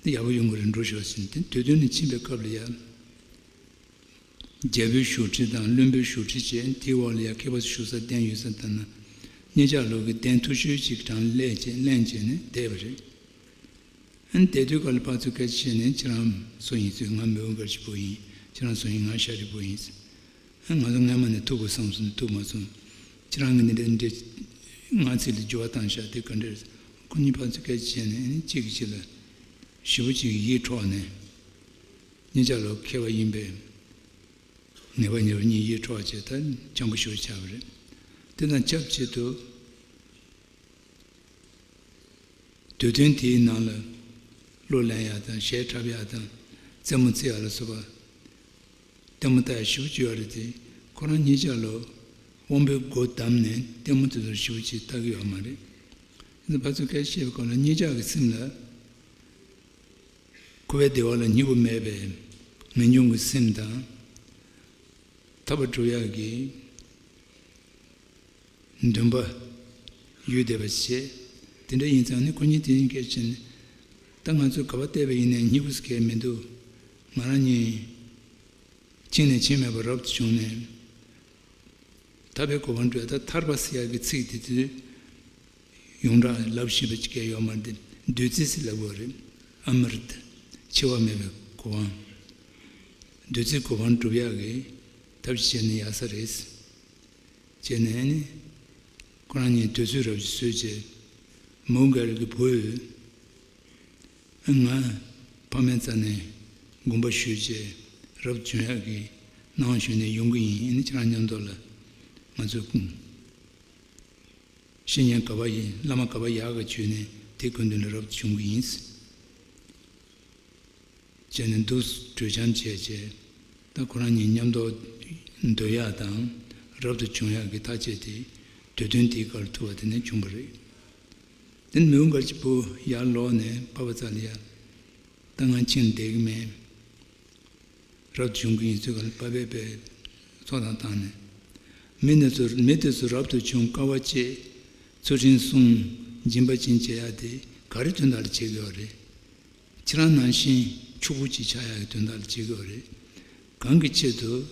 འདི་ཡག་པོ་ཡོང་གི་རེད། འགྲོ་ཤོག་ཟེར་ནས་དེ་དུས་སྟོན་ནས་ཕྱིན་པའི་སྐབས་ལ་ཡ། རྒྱལ་པོའི་བཞུགས་ཁྲི་དང་བློན་པོའི་བཞུགས་ཁྲི་བྱས། དེའི་འོག་ལ་ཡ་མཁས་པ་ཚོ་བཞུགས་ས་གདན་ཡོད་ས་ལྟར་ན། གཉིས་ཆ་ལོ་གི་གདན་མཐོ་ཤོས་ཅིག་གྲངས་ལེན་བྱས་ལེན་བྱས་ནས་བསྡད་པ་རེད། ཨ་ནི་བསྡད་དུས་སྐབས་ལ་ཕར་ཚུར་སྐད་ཆ་བཤད་ནས། ཁྱེད་རང་སུ་ཡིན་ཟེར། ང་མོའུ་འགལ་གྱི་བུ་ཡིན། ཁྱེད་རང་སུ་ཡིན། ང་ཤཱ་རིའི་བུ་ཡིན་ཟེར། ཨ་ང་ཚོ་སྔ་མ་ནས་ཐུག་དགོས་བསམ་སོང་ནས་ཐུག་མ་སོང་། ཁྱེད་རང་གིས་འདི་འདྲ་འདྲ་སྔགས་ཚིག་ལ་འགྱུར་བ་བཏང་བཞག་དེ་ག་འདྲ་རེད། ཁོ་གཉིས་ཕར་ཚུར་སྐད་ཆ་བཤད་ནས། ཨ་ནི་གཅིག་གིས་གཅིག་ལ་ཞེ་པོ་ཅིག་ཡིད་འཕྲོག་ནས། གཉིས་ཆ་ལོ་མཁས་པ་ཡིན་པས། ངེས་པ་ཉེ་བ་གཉིས་ཡིད་འཕྲོག་བྱས། ད་སྤྱང་པོ་ཞེ་པོ་ཆགས་པ་རེད། དེ་དང་ཆབས་ཅིག་ཏུ། དུས་སྟོན་དེའི་ནང་ལ་གླུ་ལེན་ཡག་དང་གཞས་འཁྲབ་ཡག་དང་རྩེད་མོ་རྩེ་ཡག་ལ་སོགས་པ་ལྟད་མོ་ལྟ་ཡག་ཞེ་པོ་ཅིག་ཡོད་རེད་དེ། ཁོ་རང་གཉིས་ཆ་ལོ་དབང་པོའི་སྒོ་བསྡམས་ནས་ལྟད་མོ་དེ་ཚོར་ཞེ་པོ་ཅིག་ལྟ་གི་ཡོད་མ་རེད། དེ་ཚོ་ཕར་ཚུར་སྐད་ཆ་བཤད་པའི་སྐབས་ལ་གཉིས་ཆ་གི་སེམས་ལ། འཁོར་བའི་བདེ་བ་ལ་སྙིང་པོ་མེད་པའི་ངེས་འབྱུང་གི་སེམས་དང་། ཐར་པ་སྒྲུབ་ཡག་གི་འདུན་པ་ཡོད་བསྡད་པ་བྱས། དེ་འདྲ་ཡིན་ཙང་ནི་ཁོ་གཉིས་དེ་རིང་སྐད་ཆ་ནི། ད་ང་ཚོས་ག་པར་བལྟས་པ་ཡིན་ནའི་སྙིང་པོ་ཟེར་མཁན་མི་འདུག། ང་རང་གཉིས་འཆིང་ནས་འཆིང་མེད་པར་རབ་ཏུ་བྱུང་ནས། ཐར་པའི་གོ་འཕང་སྒྲུབ་ཡ། ད་ཐར་པ་ཟེར་ཡག་གི་ཚིག་དེ་དུས་ཡོངས་གྲགས་ལབ་ཤེས་པ་ཅིག་ཡོད་མ་རེད། བདུད་རྩི་ཟེར་ལབ་དགོས་རེད། ཨ་མྲྀཏ། འཆི་བ་མེད་པའི་གོ་འཕང་། བདུད་རྩིའི་གོ་འཕང་སྒྲུབ་ཡག་གི་ཐབས་ཤེས་བྱས་ན་ཡག་ས་རེད། བྱས་ནས་ནི་ཁོ་རང་གཉིས་དུས་ཚོད་རབ་ཅིག་བཟོས་བྱས། མོའུ་འགལ་གྱི་བུས། ང་ཕ་མའི་རྩ་ནས་དགོངས་པ་ཞུས་བྱས་རབ་བྱུང་ཡག་གི་གནང་བ་ཞུས་ནས་ཡོང་གི་ཡིན། ཁྱེད་རང་མཉམ་དུ་ལ་ང་ཚོ་ཀུན་ བཤེས་གཉེན་ག་པ་ཡིན། བླ་མ་ག་པ་ཡག་ག་བྱོས་ནས་དེ་སྐུ་མདུན་ལ་རབ་ཏུ་བྱུང་གི་ཡིན། བྱས་ནས་འདུག་གྲོས་འཆམ་བྱས་བྱས། ད་ཁོ་རང་གཉིས་མཉམ་དུ་སྡོད་ཡག་དང་། རབ་ཏུ་བྱུང་ཡག་གི་ཐག་བཅད་དེ། དུས་སྟོན་དེའི་སྐབས་ཐུག་པ་དེ་ནས་བྱུང་བ་རེད། དེ་ནས་མི་བོ་མགར་གྱི་བུ་ཡར་ལོག་ནས་འཕགས་པ་ཚ་ལ་ཡ། ད་ང་ཁྱིམ་བསྡད་ཀྱི་མེད། རབ་ཏུ་བྱུང་གི་ཡིན་ཚུལ་ག་ལ་པ་ཕས་པས་ཚོགས་དང་བཏང་ནས། མི་དེ་ཚོ་མི་དེ་ཚོ་རབ་ཏུ་བྱུང་དཀའ་བ་སྤྱད། ཚུལ་ཁྲིམས་བསྲུང་། སྦྱིན་པ་ཅན་བྱེད་ཡག་དེ་ག་རེ་དོན་དག་ལ་བྱེད་དགོས་པ་རེད། ཁྱེད་རང་ནང་བཞིན་ཕྱུག་པོ་ཅིག་ཆགས་ཡག་གི་དོན་དག་ལ་བྱེད་དགོས་པ་རེད། གང་གི་ཆེད་དུ།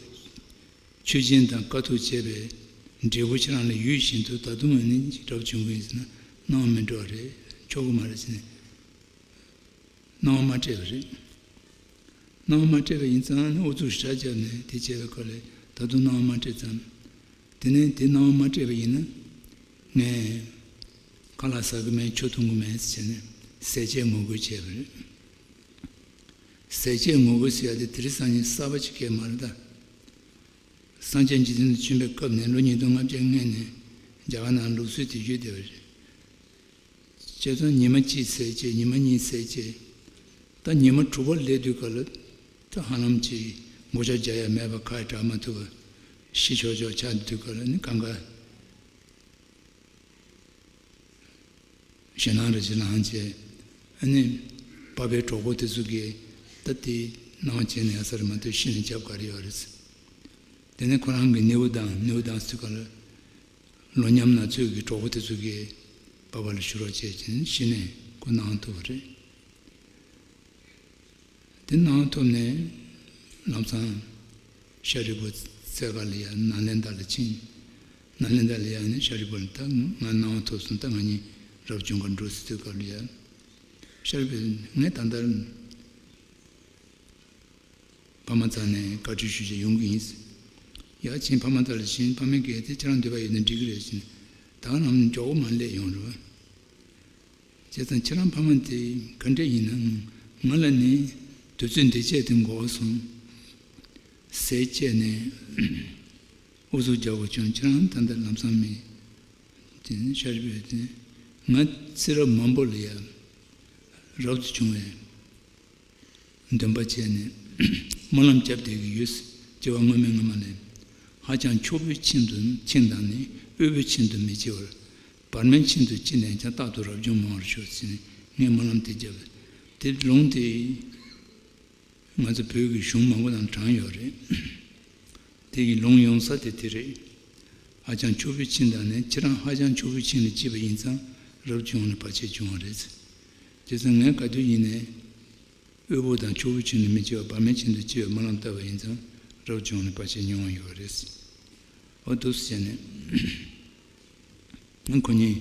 ཆོས་སྦྱིན་དང་དཀའ་ཐུབ་བྱས་པའི་འབྲས་བུ་ཁྱེད་རང་ལ་ཡོད་བཞིན་དུ། ད་དུང་ང་ནི་རབ་བྱུང་གི་ཡིན་ཟེར་ན་སྣང་བ་མི་འགྲོ་བ་རེད། ཆོག་གི་མ་རེད་ཟེར་ནས། སྣང་བ་མ་སྤྲད་པ་རེད། སྣང་བ་མ་སྤྲད་པ་ཡིན་ཙང་ནི་ཨུ་ཚུགས་ཞེ་དྲག་བརྒྱབ་ནས་དེ་བྱས་པའི་སྐོར་ལས་ད་དུང་སྣང་བ་མ་སྤྲད་ཙང་། དེ་ནས་དེ་སྣང་བ་མ་སྤྲད་པ་ཡིན་ན། ངས་ཁ་ལག་ཟ་གི་མེད། ཆུ་འཐུང་གི་མེད་ཟེར་ནས་ཟས་བཅད་ངོ་རྒོལ་བྱས་པ་རེད། ཟས་བཅད་ངོ་རྒོལ་ཟེར་ཡ་དེ་དེ་རིང་སང་ཉིན་གསར་པ་ཅིག་སྐད་མ་རེད་ད། སངས་རྒྱས་འཇིག་རྟེན་དུ་བྱོན་པའི་སྐབས་ནས་ལོ་ཉིས་སྟོང་ལྔ་བརྒྱ་སྔོན་ནས་རྒྱ་གར་ནང་ལུགས་སྲོལ་དེ་བརྒྱུད་བསྡད་པ་རེད། བྱས་ཙང་ཉི་མ་གཅིག་ཟས་བཅད། ཉི་མ་གཉིས་ཟས་བཅད། ད་ཉི་མ་དྲུག་པ་སླེབས་དུས་སྐབས་ལ། ད་ཧ་ལམ་ཅིག་མགོ་ཆ་རྒྱག་ཡ་མེད་པ། ཁ་ཡ་གྲག་མ་ཐུབ་པ། ཤི་ཆོག་ཆོག་ཆགས་དུས་སྐབས་ལ་ནི་གང་ག་ཞེད་སྣང་རེ་ཞིག་ལངས་བྱས། ཨ་ནི་པ་ཕའི་གྲོགས་པོ་དེ་ཚོ་གིས་ད་དེ་སྣང་བ་བྱས་ནས་ཡ་ས་རེད་མ་གཏོགས་ཤི་ནས་རྒྱབ་ག་རེ་ཡོད་རེད། དེ་ནས་ཁོ་རང་གི་ནེའུ་དང་ནེའུ་དང་ཚུལ་ཁ་ལ་ལོ་མཉམ་ན་ཚོད་ཀྱི་གྲོགས་པོ་དེ་ཚོ་གིས་པ་ཕ་ལ་ཞུ་རོགས་བྱས་བྱས་ནས་ཤི་ནས་ཁོ་སྣང་ཐུབ་པ་རེད། དེ་སྣང་ཐུབ་ནས་ལམ་སང་ཤཱ་རིའི་བུ་རྩེ་དགའ་ལ་ཡ་ནཱ་ལེནྡྲ་ལ་ཕྱིན། ནཱ་ལེནྡྲ་ལ་ཡ་ནས་ཤཱ་རིའི་བུ་ལ་ད་ང་སྣང་ཐུབ་སོང་། ད་ང་གཉིས་རབ་བྱུང་ག་འགྲོ་ཟེར་དུས་སྐབས་ལ་ཡ། ཤཱ་རིའི་བུས་ངས་ད་ལྟ་ཕ་མ་རྩ་ནས་བཀའ་འཁྲོལ་ཞུ་བྱས་ཡོང་གི་ཡིན། ཡ་ཕྱིན་ཕ་མ་རྩ་ལ་ཕྱིན། ཕ་མས་གལ་ཏེ་ཁྱེད་རང་འདོད་པ་ཡོད་ན་འགྲིག་གི་རེད་ཟེར་ནས་ད་ག་རང་མགྱོགས་པོ་མར་སླེབས་ཡོང་རེད་བ། བྱས་ཙང་ཁྱེད་རང་ཕ་མ་དེ་ག་འདྲ་ཡིན་ན། ང་ལ་ནི་དུས་ཚོད་འདི་བྱས་ཏེ་འགོར་སོང་། ཟས་བཅད་ནས་ཨུ་ཚུགས་རྒྱག་དགོས་བྱུང་། ཁྱེད་རང་ད་ལྟ་ལམ་སང་མེད། དེ་ནས་ཤཱ་རིའི་བུས་དེ་ང་ཚེ་རབས་མང་པོ་ལ་ཡ་རབ་ཏུ་བྱུང་བའི་འདུན་པ་བྱས་ནས་སྨོན་ལམ་བརྒྱབ་བསྡད་ཀྱི་ཡོད། སྐྱེ་བ་སྔོན་མའི་སྔ་མ་ནས་ཧ་ཅང་ཕྱུག་པོའི་ཁྱིམ་དུ། ཁྱིམ་དང་ནི་དབུལ་པོའི་ཁྱིམ་དུ་མི་སྐྱེ་བར། བར་མའི་ཁྱིམ་དུ་སྐྱེས་ནས་ཀྱང་རྟག་ཏུ་རབ་བྱུང་མང་བར་ཤོག་ཟེར་ནས་ངས་སྨོན་ལམ་དེ་བརྒྱབ། དེ་ལུང་དེ་ང་ཚོ་བོད་ཀྱི་གཞུང་མང་པོ་ནང་དྲངས་ཡོད་རེད། དེ་ཡི་ལུང་ཡོང་ས་དེ་དེ་རེད། ཧ་ཅང་ཕྱུག་པོའི་ཁྱིམ་དང་ནི། ཁྱེད་རང་ཧ་ཅང་ཕྱུག་པོའི་ཁྱིམ་ལ་སྐྱེས་པ་ཡིན་ཙང་རབ་བྱུང་ནས་བར་ཆད་བྱུང་བ་རེད། བྱས་ཙང་ངས་ག་དུས་ཡིན་ནའི་དབུལ་པོ་དང་ཕྱུག་པོའི་ཁྱིམ་ལ་མི་སྐྱེ་བར་བར་མའི་ཁྱིམ་དུ་སྐྱེ་བའི་སྨོན་ལམ་བཏབ་པ་ཡིན་ཙང་རབ་བྱུང་ནས་བར་ཆད་མྱོང་བ་ཡོད་རེད། འོ་འདུག་སེ་བྱས་ནས་ཁོ་གཉིས་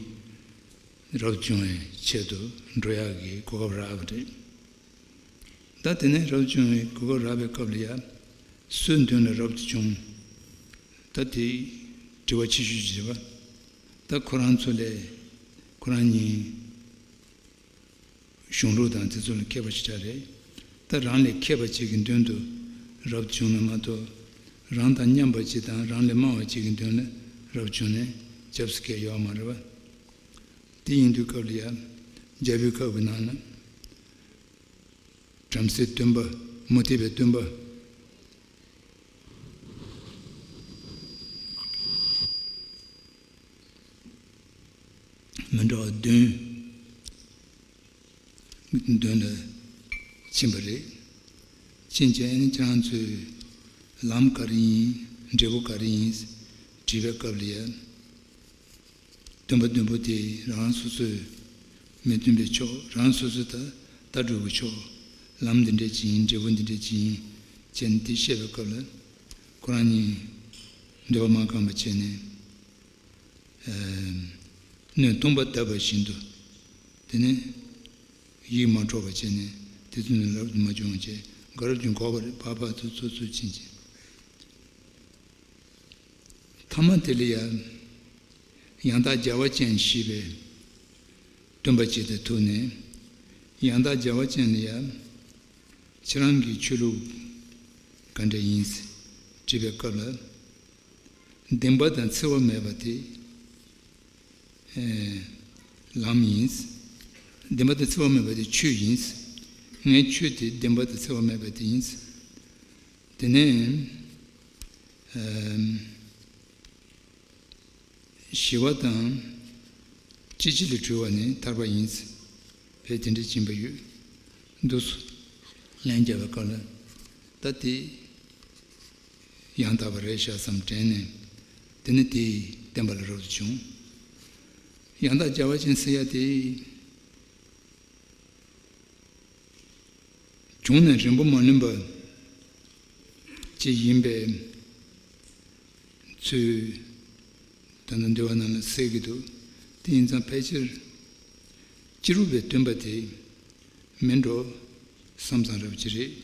རབ་བྱུང་བའི་ཆེད་དུ་འགྲོ་ཡག་གི་གོ་སྐབས་རག་པ་རེད། ད་དེ་ནས་རབ་བྱུང་བའི་གོ་སྐབས་རག་པའི་སྐབས་ལ་ཡ། སུའི་མདུན་ལ་རབ་ཏུ་བྱུང་། ད་དེ་དྲི་བ་ཆེ་ཤོས་ཅིག་རེད་པ། ད་ཁོ་རང་ཚོ་ལས་ཁོ་རང་གཉིས་གཞུང་ལུགས་དང་དེ་ཚོ་ལ་མཁས་པ་ཞེ་དྲག་རེད། ད་རང་ལས་མཁས་པ་ཅིག་གི་མདུན་དུ་རབ་ཏུ་བྱུང་ན་མ་གཏོགས། རང་དང་མཉམ་པ་ཅིག་དང་རང་ལས་དམའ་བ་ཅིག་གི་མདུན་ལ་རབ་བྱུང་ནས་སྐྱབས་སུ་མཁས་ཡོད་མ་རེད་པ། དེ་ཡིན་དུས་སྐབས་ལ་ཡ། རྒྱལ་པོའི་ཁབ་ཀྱི་ནང་ལ། བྲམ་ཟེའི་སྟོན་པ། མུ་སྟེགས་པའི་སྟོན་པ་མི་འདྲ་བ་བདུན་མདུན་ལ་ཕྱིན་པ་རེད། ཕྱིན་བྱས་ནས་ཁྱེད་རང་ཚོས་ལམ་ག་རེ་ཡིན། འབྲས་བུ་ག་རེ་ཡིན་དྲིས་པའི་སྐབས་ལ་ཡ། སྟོན་པ་བདུན་པོ་དེ་རང་སོ་སོས་མི་སྟོན་པའི་ཕྱོགས། རང་སོ་སོས་ད་ལྟ་གྲུབ་པའི་ཕྱོགས། ལམ་འདི་འདྲ་ཅིག་ཡིན། འབྲས་བུ་འདི་འདྲ་ཅིག་ཡིན་བྱས་ནས་དེ་བཤད་པའི་སྐབས་ལ། ཁོ་རང་གཉིས་འདོད་པ་མ་ཁེངས་པ་བྱས་ནས་སྣོད་སྟོང་པ་བཏབ་པ་བཞིན་དུ། དེ་ནས་ཡིད་མ་འཕྲོག་པ་བྱས་ནས་དེ་ཚོ་ནས་རབ་ཏུ་མ་བྱུང་བ་བྱས། ག་རབ་ཀྱང་འགོག་པ་རེད། ཕར་ཕར་ཚུར་ཚུར་ཚུར་ཕྱིན་ཅིང་། ཐ་མ་དེ་ལ་ཡང་ཡང་དག་བྱ་བ་ཅན་ཞེས་པའི་སྟོན་པ་ཅིག་ཏུ་ཐུག་ནས། ཡང་དག་བྱ་བ་ཅན་ལ་ཡང་ཁྱེད་རང་གི་ཆོས་ལུགས་ག་འདྲ་ཡིན་དྲིས་པའི་སྐབས་ལ། བདེན་པ་དང་འཚེ་བ་མེད་པ་དེ། ལམ་ཡིན། བདེན་པ་དང་འཚེ་བ་མེད་པ་དེ་ཆོས་ཡིན། ངའི་ཆོས་དེ་བདེན་པ་དང་འཚེ་བ་མེད་པ་དེ་ཡིན། དེ་ནས་ཞི་བ་དང་ཅི་ཕྱིར་ལས་གྲོལ་བ་ནི་ཐར་པ་ཡིན། བས་དེ་འདྲ་ཕྱིན་པ་ཡོད། འདུག་སེ་ལན་བརྒྱབ་པའི་སྐབས་ལ་ད་དེ་ཡང་དག་པ་རེད་ཤག་བསམ་དྲན་ནས། དེ་ནི་དེས་བསྟན་པ་ལ་རབ་ཏུ་བྱུང་། ཡང་དག་རྒྱལ་བ་ཅན་ཟེར་ཡ་དེ། བྱུང་ནས་རིང་པོ་མ་ལོན་པ་ཅིག་ཡིན་པའི་ཚུལ་ད་ལྟ་འདུལ་བ་ནང་ལ་གསལ་གྱི་འདུག་དེ་ཡིན་ཙང་ཕལ་ཆེར་སྤྱི་རོ་པའི་སྟོན་པ་དེ་མིན་འགྲོ་བསམ་ཙང་རབ་ཅིག་རེད།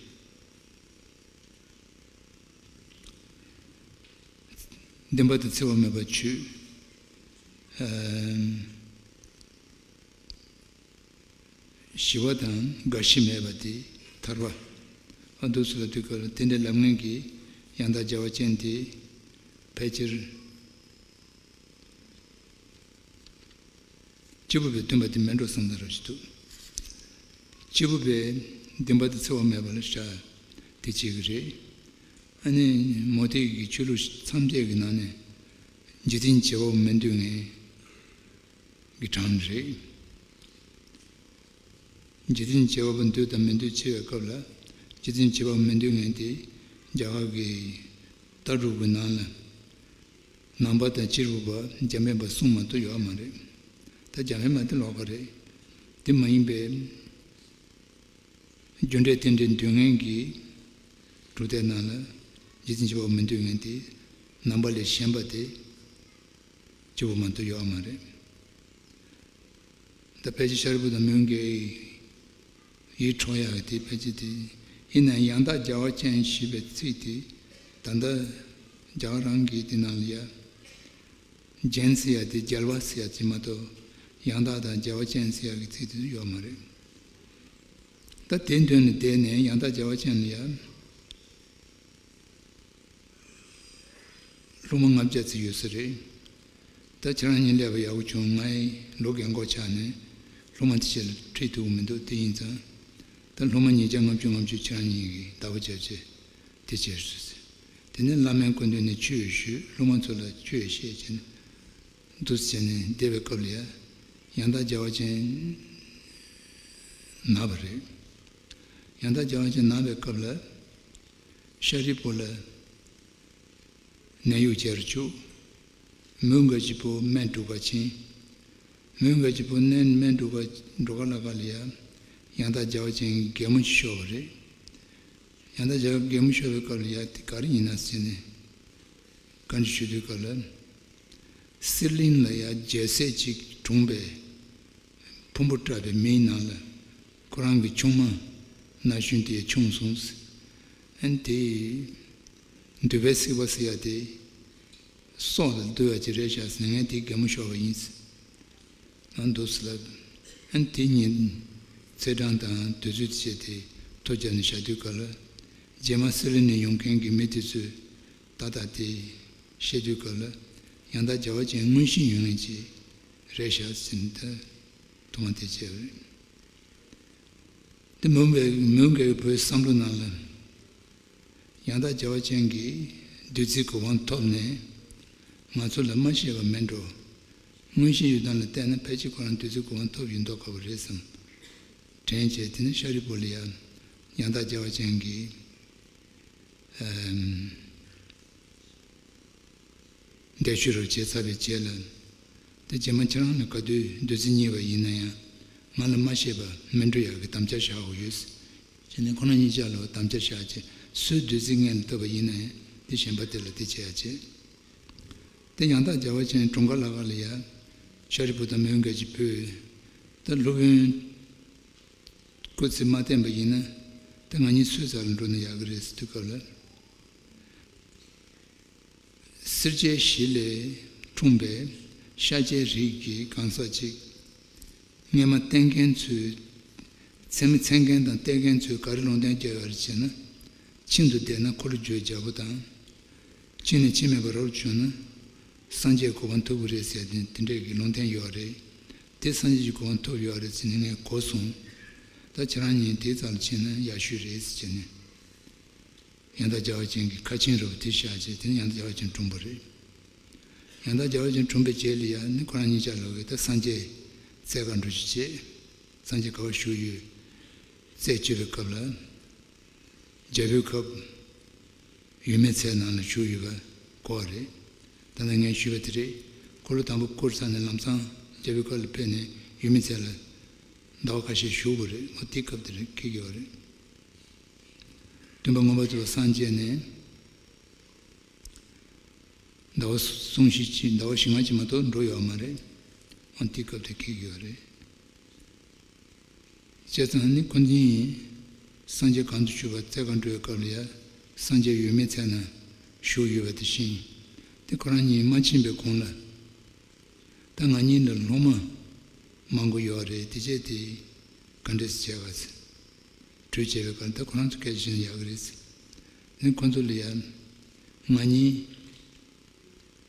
བདེན་པ་དང་འཚེ་བ་མེད་པ་ཆོས། ཞི་བ་དང་རྒ་ཤི་མེད་པ་དེ་ཐར་པ། ཨ་འདུག་སེ་ལབ་དུས་སྐབས་ལ་དེ་འདྲའི་ལམ་ངན་གྱི་ཡང་དག་རྒྱལ་བ་ཅན་དེ་ཕལ་ཆེར་སྐྱེས་བུ་པའི་སྟོན་པ་དེ་མིན་འགྲོ་བསམ་ད་རབ་ཞིག་འདུག་སྐྱེས་བུ་པའི་བདེན་པ་དེ་འཚེ་བ་མེད་པ་ལ་བྱ་དེ་བྱེད་ཀྱི་རེད། ཨ་ནི་མུ་སྟེགས་ཀྱི་ཆོས་ལུགས་ཐམས་ཅད་ཀྱི་ནང་ནས་འཇིག་རྟེན་བྱེད་པ་མི་འདོད་མཁན་གྱི་གྲངས་རེད། འཇིག་རྟེན་བྱེད་པ་པོ་འདོད་དང་མི་འདོད་ཕྱེ་བའི་སྐབས་ལ། འཇིག་རྟེན་བྱེད་པ་པོ་མི་འདོད་མཁན་དེ་རྒྱ་གར་གྱི་ལྟ་གྲུབ་ཀྱི་ནང་ལ་ནང་པ་དང་སྤྱིར་བུ་པ་འཇམ་དཔལ་པ་གསུམ་མ་གཏོགས་ཡོད་མ་རེད། ད་འཇམ་དཔལ་མ་དེ་ལོགས་ཀ་རེད། དེ་མ་ཡིན་པའི་རྒྱུ་འབྲས་རྟེན་འབྲེལ་འདོད་མཁན་གྱི་གྲུབ་མཐའི་ནང་ལ་འཇིག་རྟེན་བྱེད་པ་པོ་མི་འདོད་མཁན་དེ་ནང་པ་ལས་གཞན་པ་དེ་སྐྱེས་བུ་མ་གཏོགས་ཡོད་མ་རེད། ད་ཕལ་ཆེར་ཤཱ་རིའི་བུ་དང་མོའུ་འགལ་ཡིད་འཕྲོག་ཡག་གི་དེ་ཕལ་ཆེར་དེ། ཡིན་ནའང་ཡང་དག་རྒྱལ་བ་ཅན་ཞེས་པའི་ཚིག་དེ་ད་ལྟ་རྒྱ་གར་རང་གི་དེ་ནང་ལ་ཡ་རྒྱན་ཟེར་ཡ་དེ་རྒྱལ་བ་ཟེར་ཡ་དེ་མ་གཏོགས་ཡང་དག་དང་རྒྱལ་བ་ཅན་ཟེར་ཡ་གི་ཚིག་དེ་ཡོད་མ་རེད། ད་དེ་འདོན་ནས་བསྡད་ནས་ཡང་དག་རྒྱལ་བ་ཅན་ལ་ཡ། སློབ་མ་ལྔ་བརྒྱ་ཙམ་ཡོད་ས་རེད། ད་ཁྱེད་རང་གཉིས་སླེབས་པ་ཡག་པོ་བྱུང་། ང་ཡི་ལོ་རྒན་གོག་ཆགས་ནས་སློབ་མ་དེ་ཆེད་ལ་ཁྲིད་ཐུབ་ཀྱི་མི་འདུག་དེ་ཡིན་ཙང་། ད་སློབ་མ་ཉིས་བརྒྱ་ལྔ་བཅུ་ལྔ་བཅུ་ཁྱེད་རང་གཉིས་ཀྱིས་བདག་པོ་བྱས་བྱས་དེ་བྱས་སོང་ཟེར། དེ་ནས་བླ་མའི་སྐུ་མདུན་ནས་ཆོས་ཞུས། སློབ་མ་ཚོ་ལ་ཆོས་བཤད་བྱས་ནས་འདུག་སེ་བྱས་ནས་བསྡད་པའི་སྐབས་ལ་ཡ། ཡང་དག་རྒྱལ་བ་ཅན་ན་བ་རེད། ཡང་དག་རྒྱལ་བ་ཅན་ན་བའི་སྐབས་ལ། ཤཱ་རིའི་བུ་ལ་ནད་གཡོག་བྱེད་རུ་བཅུག་མོའུ་འགལ་གྱི་བུ་སྨན་སྒྲུག་པར་ཕྱིན། མོའུ་འགལ་གྱི་བུ་སྨན་སྨན་སྒྲུག་པར་འགྲོ་ག་ལ་ག་ལ་ཡ། ཡང་དག་རྒྱལ་བ་ཅན་གྱི་གད་མོ་ཞིག་ཤོར་བ་རེད། ཡང་དག་རྒྱལ་བ་གད་མོ་ཤོར་བའི་སྐབས་ལ་ཡ་དེ་ག་རེ་ཡིན་ན་ཟེར་ནས་བཀའ་འདྲི་ཞུ་དུས་སྐབས་ལ། གསེར་གླིང་ལ་ཡ་རྒྱལ་སྲས་ཅིག་གྲོངས་པས། ཕུང་པོ་བཀྲ་བའི་མེའི་ནང་ལ་ཁོ་རང་གི་ཆུང་མ་ན་གཞོན་དེ་མཆོངས་སོང་ཟེར། ཨན་དེ་འདུས་པའི་སྲེག་པ་ཟེར་ཡ་དེ་སྲོག་ལ་འདུ་བ་ཅིག་རེད་ཤག་ཟེར། ངས་དེ་གད་མོ་ཤོར་བ་ཡིན་ཟེར། ཨན་འདུག་སེ་ལབ། ཨན་དེ་ཉིན་ཚེས་གྲངས་དང་དུས་ཚོད་བྱས་ཏེ་ཐོ་བརྒྱབ་ནས་བཞག་དུས་སྐབས་ལ། རྗེས་མ་གསེར་གླིང་ནས་ཡོང་མཁན་གྱི་མི་དེ་ཚོས་ཏག་ཏག་དེ་བཤད་དུས་སྐབས་ལ། ཡང་དག་རྒྱལ་བ་ཅན་མངོན་ཤེས་ཡོད་མཁན་ཅིག་རེད་ཤག་ཟེར་ནས་ད་ཐུགས་དམ་དེ་བྱས་པ་རེད། དེ་མོའུ་འགལ་མོའུ་འགལ་གྱི་བུའི་བསམ་བློ་ནང་ལ། ཡང་དག་རྒྱལ་བ་ཅན་གྱིས་བདུད་རྩིའི་གོ་འཕང་ཐོབ་ནས་ང་ཚོ་ལ་མ་བཤད་པ་མིན་འགྲོ། མངོན་ཤེས་ཡོད་སྟངས་ལ་བལྟས་ན་ཕལ་ཆེར་ཁོ་རང་བདུད་རྩིའི་གོ་འཕང་ཐོབ་ཡོད་མདོག་ཁ་པོ་རེད་བསམ། དྲན་བྱས་དེ་ནས་ཤཱ་རིའི་བུ་ལ་ཡང་ཡང་དག་རྒྱལ་བ་ཅན་གྱིས། ཨམ། འདས་ཤོད་རོགས་བྱས་ཚར་བའི་རྗེས་ལ། དེ་རྗེས་མ་ཁྱེད་རང་ནས་ག་དུས་བདུད་རྩི་རྙེད་པ་ཡིན་ན་ཡང་ང་ལ་མ་བཤད་པ་མི་འགྲོ་ཡག་གི་དམ་བཅའ་བཞག་དགོས་ཡོད། བྱས་ནས་ཁོ་རང་གཉིས་ཆ་ལ་དམ་བཅའ་བཞག་བྱས་སུས་བདུད་རྩི་རྙེད་ལ་བཏབ་པ་ཡིན་ན་ཡང་དེ་གཞན་པ་དེ་ལ་དེ་བྱེད་ཡག་བྱེད། དེ་ཡང་དག་རྒྱལ་བ་ཅན་གྲོངས་ཁ་ལ་ཁ་ལ་ཡ། ཤཱ་རིའི་བུ་དང་མོའུ་འགལ་གྱི་བུས། ད་སློབ་དཔོན་སྐུ་ཚེ་མ་བརྟན་པ་ཡིན་ན། ད་ང་གཉིས་སུའི་རྩ་ལ་འགྲོ་ན་ཡག་གི་རེད་ཟེར་དུས་སྐབས་ལ། སེར་སྐྱའི་གཞི་ལས་འཁྲུངས་པའི་ཤཱཀྱའི་རིགས་ཀྱི་གང་ཟག་ཅིག་སྔས་མ་བསྟེན་མཁན་ཚོས། མཚན་མ་མཚན་མཁན་དང་བསྟེན་མཁན་ཚོས་ག་རེ་ལུང་བསྟན་བརྒྱབ་ཡོད་རེད་ཅེ་ན། ཁྱིམ་དུ་བསྡད་ན་འཁོར་ལོས་སྒྱུར་རྒྱག་པ་དང་། ཁྱིམ་ནས་ཁྱིམ་མེད་པར་རབ་བྱུང་ན། སངས་རྒྱས་གོ་འཕང་ཐོབ་ཀྱི་རེད་ཟེར་དེ་དེ་འདྲས་ཀྱི་ལུང་བསྟན་ཡོད་རེད། དེ་སངས་རྒྱས་ཀྱི་གོ་འཕང་ཐོབ་ཡོད་རེད་ཟེར་ནས་ངས་གོ་སོང་། ད་ཁྱེད་རང་གཉིས་དེའི་རྩ་ལ་ཕྱིན་ན་ཡག་ཤོས་རེད་ཟེར་བྱས་ནས། ཡང་དག་རྒྱལ་བ་ཅན་གྱི་ཁ་ཆེམས་རབ་དེ་བཞག་བྱས་དེ་ནས་ཡང་དག་རྒྱལ་བ་ཅན་གྲུངས་པ་རེད། ཡང་དག་རྒྱལ་བ་ཅན་གྲུངས་པའི་རྗེས་ལ་ཡང་ནི་ཁོ་རང་གཉིས་ཆ་ལོག་གིས་ད་སངས་རྒྱས་རྩེ་ག་འགྲོ་རྒྱུ་བྱས། སངས་རྒྱས་ག་པར་བཞུགས་ཡོད། རྩད་གཅོད་པའི་སྐབས་ལ། རྒྱལ་པོའི་ཁབ་ཡོད་མེད་ཚལ་ནང་ལ་བཞུགས་ཡོད་པ་གོ་བ་རེད། ད་ལྟ་ངས་ཞུས་པ་དེ་རེད། འཁོར་ལོ་དང་པོ་བསྐོར་ཚར་ནས་ལམ་སང་རྒྱལ་པོའི་ཁབ་ལ་ཕེབས་ནས་ཡོད་མེད་ཚལ་ལ་ཟླ་བ་ཁ་ཤས་བཞུགས་པ་རེད། འོ་དེའི་སྐབས་དེ་རེད་ཁེལ་གྱི་ཡོད་རེད། སྟོན་པ་མངོན་པར་རྫོགས་པ་སངས་རྒྱས་ནས་ཟླ་བ་གསུམ་བཞི་ཅིག་ཟླ་བ་བཞི་ལྔ་ཅིག་མ་གཏོགས་འགྲོ་ཡོད་མ་རེད། འོ་དེའི་སྐབས་དེ་ཁེལ་གྱི་ཡོད་རེད། བྱས་ཙང་ནི་ཁོ་གཉིས་སངས་རྒྱས་གང་དུ་བཞུགས་པ་རྩེ་ག་འགྲོ་བའི་སྐབས་ལ་ཡ་སངས་རྒྱས་ཡོད་མེད་ཚལ་ན་བཞུགས་ཡོད་པ་དེ་བཞིན། དེ་ཁོ་རང་གཉིས་མ་ཕྱིན་པའི་གོང་ལ། ད་ང་གཉིས་ལ་སློབ་མ་མང་པོ་ཡོད་རེད། དེ་བྱས་དེ་ག་འདྲས་སེ་བྱས་ག་ཟེར། གྲོས་བྱས་པའི་སྐབས་ད་ཁོ་རང་ཚོ་སྐད་ཆ་བཤད་ན་ཡག་གི་རེད་ཟེར། ནི་ཁོ་ཚོ་ལ་ཡ་ང་གཉིས།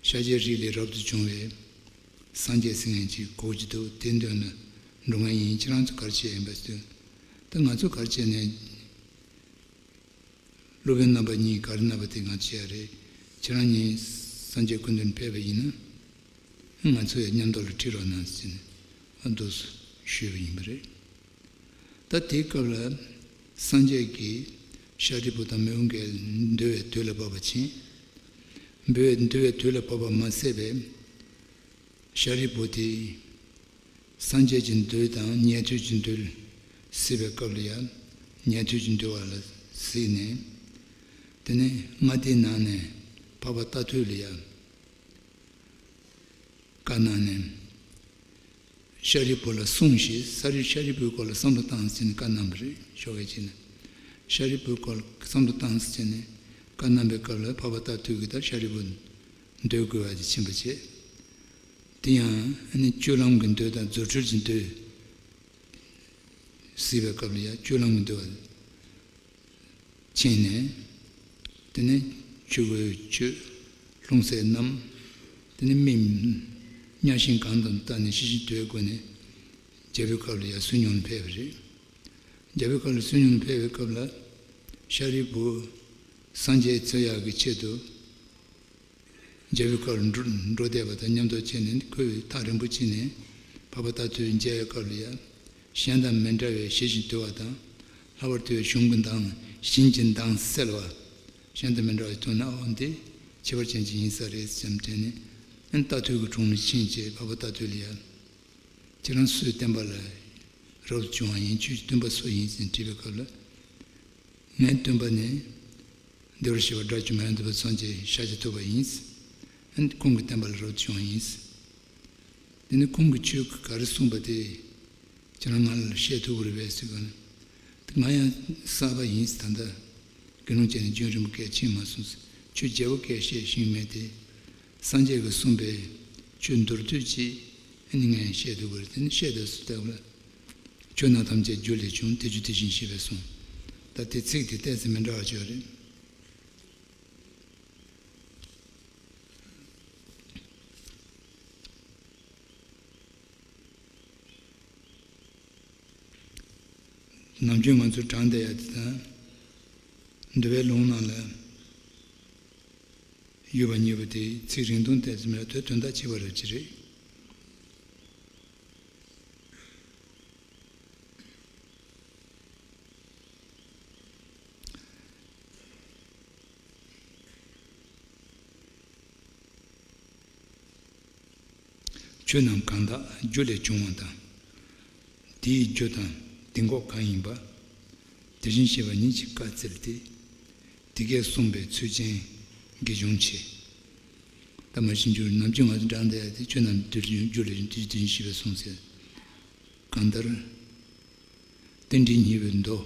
ཤཱཀྱའི་རིགས་ལས་རབ་ཏུ་བྱུང་བའི་སངས་རྒྱས་ཟེར་མཁན་ཅིག་གོ་གི་འདུག་དེ་མདུན་ལ་འགྲོ་མཁན་ཡིན། ཁྱེད་རང་ཚོ་ག་རེ་བྱས་ཡིན་པ་ཟེར་དུས། ད་ང་ཚོ་ག་རེ་བྱས་ནས་སློབ་དཔོན་རྣམ་པ་གཉིས་ག་རེ་གནང་བ་དེ་ང་ཚོ་བྱས་རེད། ཁྱེད་རང་གཉིས་སངས་རྒྱས་སྐུ་མདུན་ཕེབས་པ་ཡིན་ན་ང་ཚོ་ཡང་མཉམ་དུ་ལ་ཁྲིད་རོགས་གནང་ཟེར་ནས་འདུག་སེ་ཞུས་པ་ཡིན་པ་རེད། ད་དེའི་སྐབས་ལ་སངས་རྒྱས་ཀྱིས་ཤཱ་རིའི་བུ་དང་མོའུ་འགལ་འདུལ་བའི་དུས་ལ་བབ་པ་ཕྱིན། འདུལ་བའི་འདུལ་བའི་དུས་ལ་བབ་པ་མ་ཟད་པའི་ཤཱ་རིའི་བུ་དེ་སངས་རྒྱས་ཀྱི་མདོས་དང་ཉན་ཐོས་ཀྱི་མདོས་གཟིགས་པའི་སྐབས་ལ་ཡང་ཉན་ཐོས་ཀྱི་མདོས་པ་ལ་གཟིགས་ནས། དེ་ནས་ལྔ་སྡེའི་ནང་ནས་འཕགས་པ་རྟ་ཐོད་ལ་ཡང་། བཀའ་གནང་ནས། ཤཱ་རིའི་བུ་ལ་གསུངས་ཤིག་ཤཱ་རིའི་ཤཱ་རིའི་བུའི་སྐོར་ལ་བསམ་བློ་བཏང་ཟེར་ནས་བཀའ་གནང་བ་རེད། ཞོགས་ཀས་ཕྱིན་ནས། ཤཱ་རིའི་བུའི་སྐོར་ལ་བསམ་བློ་བཏང་ཟེར་ནས་བཀའ་གནང་བའི་སྐབས་ལ་འཕགས་པ་རྟ་ཐོད་ཀྱིས་ད་ཤཱ་རིའི་བུ་མདོས་དགོས་པ་དེ་ཕྱིན་པ་བྱས། དེ་ཡང་ཨ་ནི་སྤྱོད་ལམ་གྱི་མདོས་དང་རྫུ་འཕྲུལ་གྱི་མདོས་གཟིགས་པའི་སྐབས་ལ་ཡང་སྤྱོད་ལམ་གྱི་མདོས་པ། ཕྱིན་ནས། དེ་ནས་ཆོས་གོས་གྱོན། ལྷུང་བཟེད་བསྣམས། དེ་ནས་མིག་གཉའ་ཤིང་གང་དང་བཏགས་ནས་ཤེས་བཞིན་དུ་སྒོ་ནས་རྒྱལ་པོའི་ཁབ་ལ་ཡར་བསོད་སྙོམས་ལ་ཕེབས་པ་རེད། རྒྱལ་པོའི་ཁབ་ལ་བསོད་སྙོམས་ལ་ཕེབས་པའི་སྐབས་ལ་ཤཱ་རིའི་བུ་སངས་རྒྱས་འཚོལ་ཡག་གི་ཆེད་དུ། རྒྱལ་པོའི་ཁབ་ལ་འགྲོ་འགྲོ་བསྡད་པ་དང་མཉམ་དུ་བྱས་ནས་ཁོས་ཐག་རིང་པོ་ཕྱིན་ནས་འཕགས་པ་རྟ་ཐོད་མཇལ་བའི་སྐབས་ལ་ཡང་གཞན་དང་མི་འདྲ་བའི་ཞི་ཞིང་དུལ་བ་དང་། ལྷག་པར་དུ་གཞུང་གི་མདངས་བཞིན་གྱི་མདངས་གསལ་བ། གཞན་དང་མི་འདྲ་བ་མཐོང་ན་ཨོ་འདི་ཁྱད་པར་ཅན་ཅིག་ཡིན་ས་རེད་བསམ་དྲན་ནས་རྟ་ཐོད་ཀྱི་དྲུང་ལ་ཕྱིན་བྱས་འཕགས་པ་རྟ་ཐོད་ལ་ཡང་། ཁྱེད་རང་སུའི་བསྟན་པ་ལ་རབ་ཏུ་བྱུང་བ་ཡིན། ཁྱོད་ཀྱི་སྟོན་པ་སུ་ཡིན་ཟེར་དྲིས་པའི་སྐབས་ལ། ངའི་སྟོན་པ་ནི་བདེ་བར་གཤེགས་པ་དགྲ་བཅོམ་པ་ཡང་དག་པར་རྫོགས་པའི་ཤཱཀྱ་ཐུབ་པ་ཡིན། ཁོང་གི་བསྟན་པ་ལ་རབ་ཏུ་བྱུང་བ་ཡིན། དེ་ནི་ཁོང་གིས་ཁྱོད་ཀྱིས་ག་རེ་གསུངས་པ་དེ་ཁྱེད་རང་ང་ལ་བཤད་ཐུབ་ཀྱི་རེད་པས་ཟེར་གོ་ནས། ང་ཡང་གསར་པ་ཡིན། ད་ལྟ་དགེ་སློང་བྱས་ནས་རྒྱུན་རིང་པོ་སྐད་ཕྱིན་མ་སོང་། ཁྱོད་རྒྱལ་པོ་སྐད་བཤད་ཤེས་མེད་དེ། སངས་རྒྱས་ཀྱིས་གསུངས་པའི་ཆོས་མདོར་བསྡུས་ཅིག་ཨ་ནི་ངས་བཤད་ཐུབ་ཀྱི་རེད། དེ་ནི་བཤད་དུ་སུ་བལྟ་བ་ལ། ཆོས་རྣམས་ཐམས་ཅད་རྒྱུ་ལས་བྱུང་། དེ་རྒྱུ་དེ་བཞིན་གཤེགས་པས་གསུངས། ད་དེ་ཚིག་དེ་ཏོག་ཙམ་མི་འདྲ་བ་ཅིག་ཡོད་རེད། ནམ་རྒྱུན་ང་ཚོ་བགྲང་བསྡད་ཡ་དེ་དང་། འདུལ་བའི་ལུང་ནང་ལ་ཡོད་པ་གཉིས་པོ་དེ་ཚིག་རིང་ཐུང་ཏོག་ཙམ་རེད། དོན་དག་གཅིག་པ་རེད་ཅི་རེད། ཆོས་རྣམས་གང་དག་རྒྱུ་ལས་བྱུང་བ་དང་། དེའི་རྒྱུ་དང་དེ་འགོག་གང་ཡིན་པ། དེ་བཞིན་གཤེགས་པ་ཉིད་ཀྱིས་བཀའ་སྩལ་ཏེ། དེ་སྐད་གསུངས་པའི་ཚུལ་ཅན་དགེ་སྦྱོང་ཆེ། ད་མ་གཞི་འགྱུར་ནམ་རྒྱུན་ང་ཚོ་བགྲང་བསྡད་ཡ་དེ་ཆོས་རྣམས་རྒྱུ་ལས་བྱུང་། དེ་བཞིན་གཤེགས་པས་གསུངས་ཟེར། གང་ལྟར། རྟེན་འབྲེལ་ཉེ་བའི་མདོ།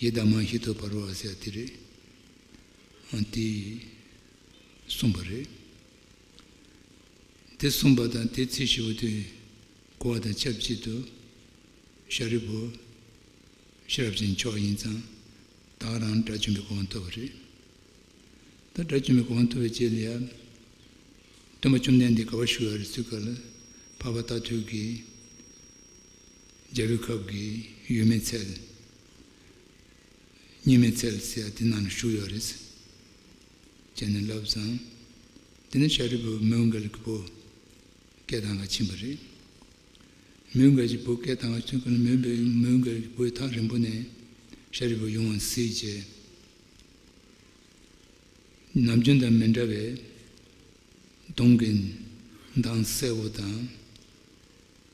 ཡི་དམ་ཧི་ཏོ་པར་བ་ཟེར་དེ་རེད། ཨ་དེ་གསུངས་པ་རེད། དེ་གསུངས་པ་དང་དེ་ཚིག་ཞེ་པོ་དེ་གོ་བ་དང་ཆབས་ཅིག་ཏུ་ཤཱ་རིའི་བུ་ཤེས་རབ་ཅན་མཆོག་ཡིན་ཙང་ད་ག་རང་དགྲ་བཅོམ་པའི་གོ་འཕང་ཐོབ་པ་རེད། ད་དགྲ་བཅོམ་པའི་གོ་འཕང་ཐོབ་པའི་རྗེས་ལ་ཡང་ སྟོན་པ་བཅོམ་ལྡན་འདས་ག་པར་བཞུགས་ཡོད་རེད་ཟེར་སྐབས་ལ། འཕགས་པ་རྟ་ཐོད་ཀྱི་རྒྱལ་པོའི་ཁབ་ཀྱི་ཡོད་མེད་ཚལ། གཉིས་མེད་ཚལ་ཟེར་ཡ་དེ་ནང་ལ་བཞུགས་ཡོད་རེད་ཟེར་ནས་ལབ་ཙང་། དེ་ནས་ཤཱ་རིའི་བུ་མོའུ་འགལ་གྱི་བུ་སྐད་བཏང་ག་ཕྱིན་པ་རེད། མོའུ་འགལ་གྱི་བུ་སྐད་བཏང་བ་ཚུན་ཁོ་ན་མོའུ་འགལ་མོའུ་འགལ་གྱི་བུས་ཐག་རིང་པོ་ནས་ཤཱ་རིའི་བུ་ཡོང་བ་གཟིགས་བྱས། ནམ་རྒྱུན་དང་མི་འདྲ་བའི་གདོང་གི་མདངས་གསལ་བོ་དང་།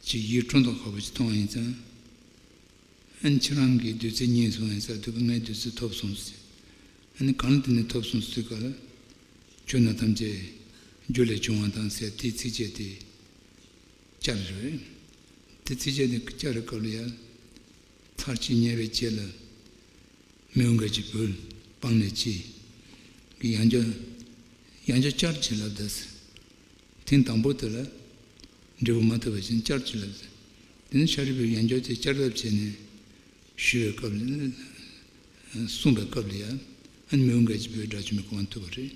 ཅིག་ཡིད་འཕྲོག་མདོག་ཁ་པོ་ཅིག་མཐོང་བ་ཡིན་ཙང་། ཨན་ཁྱེད་རང་གི་བདུད་རྩི་རྙེད་སོང་ཡིན་ས་དུས་ཀྱི་ངའི་བདུད་རྩི་ཐོབ་སོང་ཟེར། ཨན་གང་ལ་དེ་ནས་ཐོབ་སོང་ཟེར་ག་ལ། ཆོས་རྣམས་ཐམས་ཅད་རྒྱུ་ལས་བྱུང་བ་དང་ཟེར་དེའི་ཚིགས་བཅད་དེ། བསྐྱར་རེད། དེ་ཚིགས་བཅད་དེ་བསྐྱར་རེ་སྐབས་ལ་ཡ། ཚར་གཅིག་ཉལ་བའི་རྗེས་ལ། མོའུ་འགལ་གྱི་བུ་སྤངས་ནས་ཅི། གི་ཡང་བསྐྱར། ཡང་བསྐྱར་བསྐྱར་བྱེད་ལབ་ད་ཟེར། ཐེངས་དང་པོ་དེ་ལ། འབྲས་བུ་མ་ཐོབ་པ་བཞིན་བསྐྱར་བྱེད་ལབ་ཟེར། དེ་ནས་ཤཱ་རིའི་བུས་ཡང་བསྐྱར་དེ་བསྐྱར་ལབ་བྱས་ནས། ཞུས་པའི་སྐབས་ལ། གསུངས་པའི་སྐབས་ལ་ཡང་། ཨ་ནི་མོའུ་འགལ་གྱི་བུས་དགྲ་བཅོམ་པའི་གོ་འཕང་ཐོབ་པ་རེད།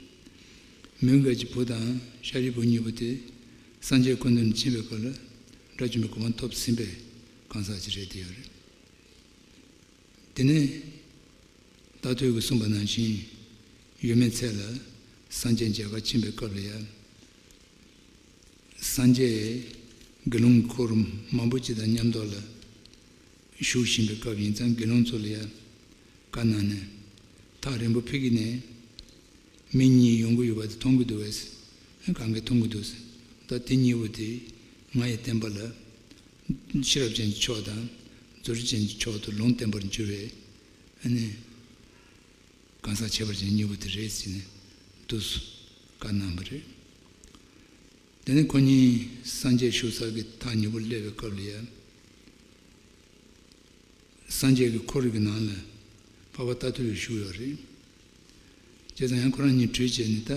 མོའུ་འགལ་གྱི་བུ་དང་ཤཱ་རིའི་བུ་གཉིས་པོ་དེ། སངས་རྒྱས་སྐུ་མདུན་ཕྱིན་པའི་སྐབས་ལ། དགྲ་བཅོམ་པའི་གོ་འཕང་ཐོབ་ཟིན་པའི་གང་ཟག་ཅིག་རེད་དེ་ཡོད་རེད། དེ་ནས་རྟ་ཐོད་ཀྱིས་གསུངས་པ་ནང་བཞིན་ཡོད་མེད་ཚལ་ལ་སངས་རྒྱས་མཇལ་ཁ་ཕྱིན་པའི་སྐབས་ལ་ཡང་། སངས་རྒྱས་དགེ་སློང་འཁོར་མང་པོ་ཅིག་དང་མཉམ་དུ་ལ་བཞུགས་བཞིན་པའི་སྐབས་ཡིན་ཙང་། དགེ་སློང་ཚོ་ལ་ཡང་བཀའ་གནང་ནས། ཐག་རིང་པོ་ཕ་གི་ནས། མི་གཉིས་ཡོང་གི་ཡོད་པ་དེ་མཐོང་གི་འདུག་བས། གང་གིས་མཐོང་གི་འདུག་ཟེར། ད་དེ་གཉིས་པོ་དེ་ང་ཡི་བསྟན་པ་ལ་ཤེས་རབ་ཅན་གྱི་ཕྱོགས་དང་། རྫུ་འཕྲུལ་ཅན་གྱི་ཕྱོགས་སུ་ལུང་བསྟན་པར་འགྱུར་བའི། ཨ་ནི། གང་ཟག་ཁྱད་པར་ཅན་གཉིས་པོ་དེ་རེད་ཟེར་ནས་འདུག་སེ་བཀའ་གནང་བ་རེད། དེ་ནས་ཁོ་གཉིས་སངས་རྒྱས་བཞུགས་ས་གི་ཐག་ཉེ་པོ་སླེབས་པའི་སྐབས་ལ་ཡང་། སངས་རྒྱས་ཀྱི་འཁོར་གྱི་ནང་ལ་འཕགས་པ་རྟ་ཐོད་བཞུགས་ཡོད་རེད། བྱས་ཙང་ཡང་ཁོ་རང་གཉིས་གྲོས་བྱས་ནས་ད།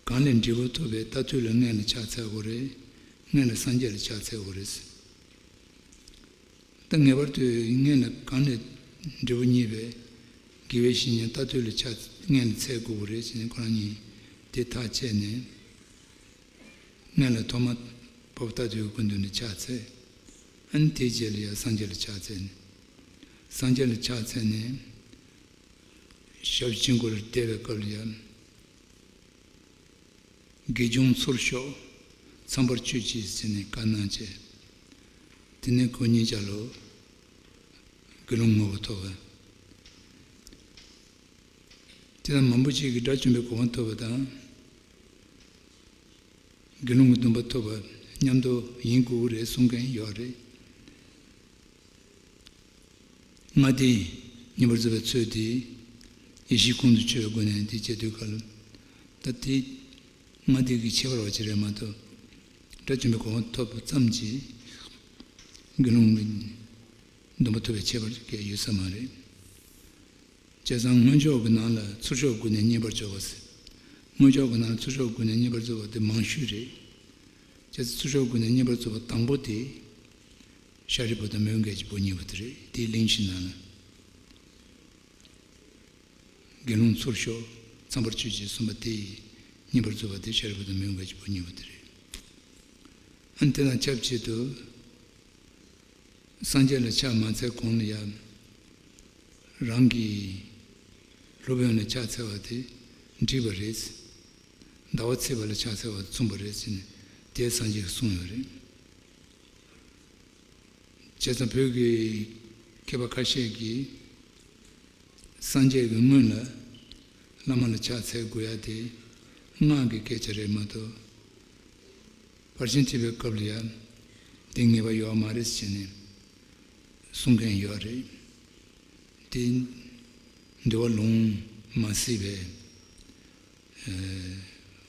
གང་ལས་འབྲས་བུ་ཐོབ་པའི་རྟ་ཐོད་ལ་སྔོན་ལ་ཕྱག་འཚལ་དགོས་རེད། སྔོན་ལ་སངས་རྒྱས་ལ་ཕྱག་འཚལ་དགོས་རེད། ད་ངེས་པར་དུ་སྔོན་ལ་གང་ལས་འབྲས་བུ་བརྙེས་པའི་དགེ་བའི་བཤེས་གཉེན་རྟ་ཐོད་ལ་ཕྱག་སྔོན་ལ་འཚལ་དགོས་པ་རེད་ཟེར་ནས་ཁོ་རང་གཉིས་དེ་ཐག་བཅད་ནས། སྔོན་ལ་ཐོག་མ་འཕགས་པ་རྟ་ཐོད་ཀྱི་སྐུ་མདུན་ལ་ཕྱག་འཚལ། ཨ་ནི་དེའི་རྗེས་ལ་ཡང་སངས་རྒྱས་ལ་ཕྱག་འཚལ་ནས། སངས་རྒྱས་ལ་ཕྱག་འཚལ་ནས། ཞབས་ཕྱི་སྐོར་ལ་བལྟས་པའི་སྐབས་ལ་ཡང་། དགེ་སྦྱོང་ཚུར་ཤོག། ཚངས་པར་སྤྱོད་ཅིག་ཟེར་ནས་བཀའ་གནང་བྱས། དེ་ནས་ཁོ་གཉིས་ཆ་ལོ་དགེ་སློང་ངོ་བོ་ཐོབ་པ། དེ་དང་མང་པོ་ཅིག་གིས་དགྲ་བཅོམ་པའི་གོ་འཕང་ཐོབ་པ་དང་། དགེ་སློང་གི་སྡོམ་པ་ཐོབ་པ་མཉམ་དུ་ཡིན་དགོས་རེད་གསུང་མཁན་ཡོད་རེད། ལྔ་སྡེ་བསྙེན་པར་རྫོགས་པའི་ཚུལ་དེ་ཡེ་ཤེས་ཁོང་དུ་ཆུད་པའི་སྒོ་ནས་འདི་བྱེད་དུས་ག་ལ། ད་དེ་ལྔ་སྡེ་གི་ཁྱད་པར་བ་ཅིག་རེད་མ་གཏོགས། དགྲ་བཅོམ་པའི་གོ་འཕང་ཐོབ་པ་ཙམ་གྱིས་དགེ་སློང་གི་སྡོམ་པ་ཐོབ་པའི་ཁྱད་པར་གྱི་ཡོད་ས་མ་རེད། བྱས་ཙང་སྔོན་ཆོག་གི་ནང་ལ་ཚུར་ཤོག་སྒོ་ནས་བསྙེན་པར་རྫོགས་པ་ཟེར། སྔོན་ཆོག་གི་ནང་ལ་ཚུར་ཤོག་སྒོ་ནས་བསྙེན་པར་རྫོགས་པ་དེ་མང་ཤོས་རེད། བྱས་ཙང་ཚུར་ཤོག་སྒོ་ནས་བསྙེན་པར་རྫོགས་པ་དང་པོ་དེ། ཤཱ་རིའི་བུ་དང་མོའུ་འགལ་གྱི་བུ་གཉིས་པོ་དེ་རེད། དེའི་གླེང་གཞི་ནང་ལ། དགེ་སློང་ཚུར་ཤོག། ཚངས་པར་སྤྱོད་ཅིག་གསུངས་པ་དེ་ཡིས་བསྙེན་པར་རྫོགས་པ་དེ་ཤཱ་རིའི་བུ་དང་མོའུ་འགལ་གྱི་བུ་གཉིས་པོ་དེ་རེད། ཨ་ནི་དེ་དང་ཆབས་ཅིག་ཏུ། སངས་རྒྱས་ལ་ཕྱག་མ་འཚལ་གོང་ལ་ཡང་། རང་གི་སློབ་དཔོན་ལ་ཕྱག་འཚལ་བ་དེ་འགྲིག་པ་རེད། ཟླ་བ་ཚེས་པ་ལ་ཕྱག་འཚལ་བ་མཚུངས་པ་རེད་ཟེར་ནས་དེ་སངས་རྒྱས་ཀྱིས་གསུངས་ཡོད་རེད། བྱས་ཙང་བོད་ཀྱི་མཁས་པ་ཁ་ཤས་ཀྱིས། སངས་རྒྱས་ཀྱི་སྔོན་ལ་བླ་མ་ལ་ཕྱག་འཚལ་དགོས་ཡ་དེ་སྔགས་ཀྱི་སྐད་ཆ་རེད་མ་གཏོགས། ཕར་ཕྱིན་ཐེག་པའི་སྐབས་ལ་ཡང་དེ་ངེས་པ་ཡོད་མ་རེད་ཟེར་ནས་གསུང་མཁན་ཡོད་རེད། དེ་འདུལ་བ་ལུང་མ་གཟིགས་པའི་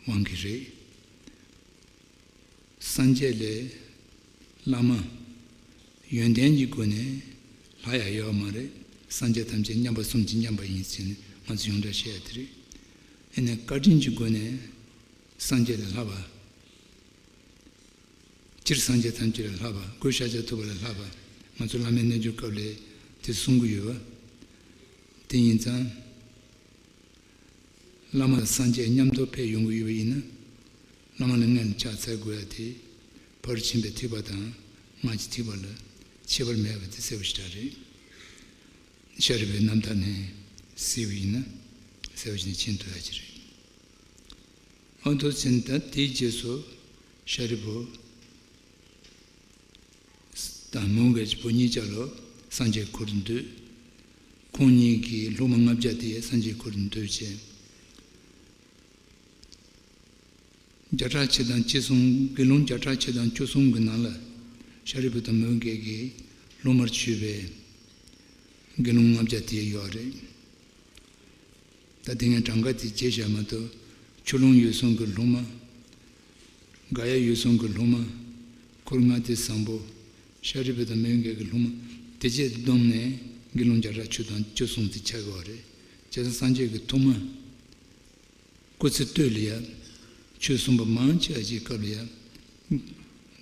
དབང་གིས་རེད། སངས་རྒྱས་ལས་བླ་མ་ཡོན་ཏན་གྱི་སྒོ་ནས་ལྷག་ཡ་ཡོད་མ་རེད། སངས་རྒྱས་ཐམས་ཅད་མཉམ་པ་གསུམ་གྱིས་མཉམ་པ་ཡིན་ཟེར་ནས་ང་ཚོ་ཡོངས་གྲགས་བཤད་ཡ་དེ་རེད། ཨ་ནི་བཀའ་དྲིན་གྱི་སྒོ་ནས་སངས་རྒྱས་ལས་ལྷག་པ། སྤྱིར་སངས་རྒྱས་ཐམས་ཅད་ལས་ལྷག་པ། སྒོས་ཤཱཀྱ་ཐུབ་པ་ལས་ལྷག་པ། ང་ཚོ་བླ་མའི་རྣལ་འབྱོར་སྐབས་ལས་དེ་གསུང་གི་ཡོད་པ། དེ་ཡིན་ཙང་། བླ་མ་དང་སངས་རྒྱས་མཉམ་དུ་ཕེབས་ཡོང་གི་ཡོད་པ་ཡིན་ན། བླ་མ་ལ་སྔོན་ལ་ཕྱག་འཚལ་དགོས་ཡ་དེ། ཕར་ཕྱིན་པའི་ཐེག་པ་དང་སྔགས་ཀྱི་ཐེག་པ་ལ་ཁྱད་པར་མེད་པ་དེ་གསལ་པོ་ཞེ་དྲག་རེད། ཤཱ་རིའི་བུའི་རྣམ་ཐར་ནས་གཟིགས་པ་ཡིན་ན་གསལ་པོ་ཞིག་ནས་མཁྱེན་ཐུབ་ཡ་ཅིག་རེད། འོ་འདུག་ཟེར་ན་ད་དེའི་རྗེས་སུ་ཤཱ་རིའི་བུ་དང་མོའུ་འགལ་གྱི་བུ་གཉིས་ཆ་ལ་སངས་རྒྱས་ཁུར་འདུས། ཁོང་གཉིས་ཀྱི་སློབ་མ་ལྔ་བརྒྱ་དེ་སངས་རྒྱས་ཁུར་འདུས་བྱས། བརྒྱ་ཕྲག་ཕྱེད་དང་བཅུ་གསུམ། དགེ་སློང་བརྒྱ་ཕྲག་ཕྱེད་དང་བཅུ་གསུམ་གྱི་ནང་ལ་ཤཱ་རིའི་བུ་དང་མོའུ་འགལ་གྱི་སློབ་མར་ཆུད་པའི་དགེ་སློང་ལྔ་བརྒྱ་དེ་ཡོད་རེད། ད་དེ་ངས་གྲངས་ཀ་དེ་བརྗེད་བཞག་མ་གཏོགས། ཆུ་ཀླུང་འོད་སྲུང་གི་སློབ་མ། ག་ཡ་འོད་སྲུང་གི་སློབ་མ། འཁོར་ལྔ་སྡེ་བཟང་པོ། ཤཱ་རིའི་བུ་དང་མོའུ་འགལ་གྱི་སློབ་མ། དེ་བཅས་བསྡོམས་ནས་དགེ་སློང་བརྒྱ་ཕྲག་ཆུ་དང་བཅུ་གསུམ་དེ་ཆགས་ཀྱི་ཡོད་རེད། བྱས་ཙང་སངས་རྒྱས་ཀྱི་ཐོག་མ་སྐུ་ཚེ་སྟོད་ལ་ཡ་ཆོས་གསུངས་པ་མང་ཆེ་བ་ཅིག་སྐབས་ལ་ཡ།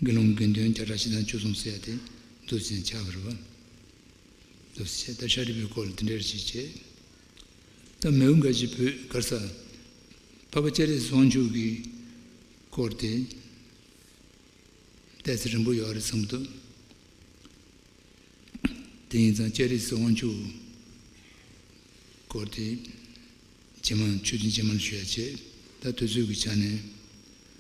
དགེ་སློང་དགེ་འདུན་བརྒྱ་ཕྲག་བཞི་དང་བཅུ་གསུམ་ཟེར་ཡ་དེ་འདུག་ཟིན་ཆགས་པ་རེད་པ། འདུག་ཟེར་ད་ཤཱ་རིའི་བུའི་སྐོར་ལ་དེ་འདྲ་ཞིག་བྱས། ད་མོའུ་འགལ་གྱི་བུས་ག་རེ་ཟེར། འཕགས་པ་སྤྱན་རས་གཟིགས་དབང་ཕྱུག་གི་སྐོར་དེ་ཏོག་ཙམ་རིང་པོ་ཡོད་རེད་བསམ་འདུག་དེ་ཡིན་ཙང་སྤྱན་རས་གཟིགས་དབང་ཕྱུག་སྐོར་དེ་རྗེས་མ་ཆོས་ཐུན་རྗེས་མར་ཞུ་ཡ་བྱས། ད་དུས་ཚོད་ཀྱི་ཆ་ནས་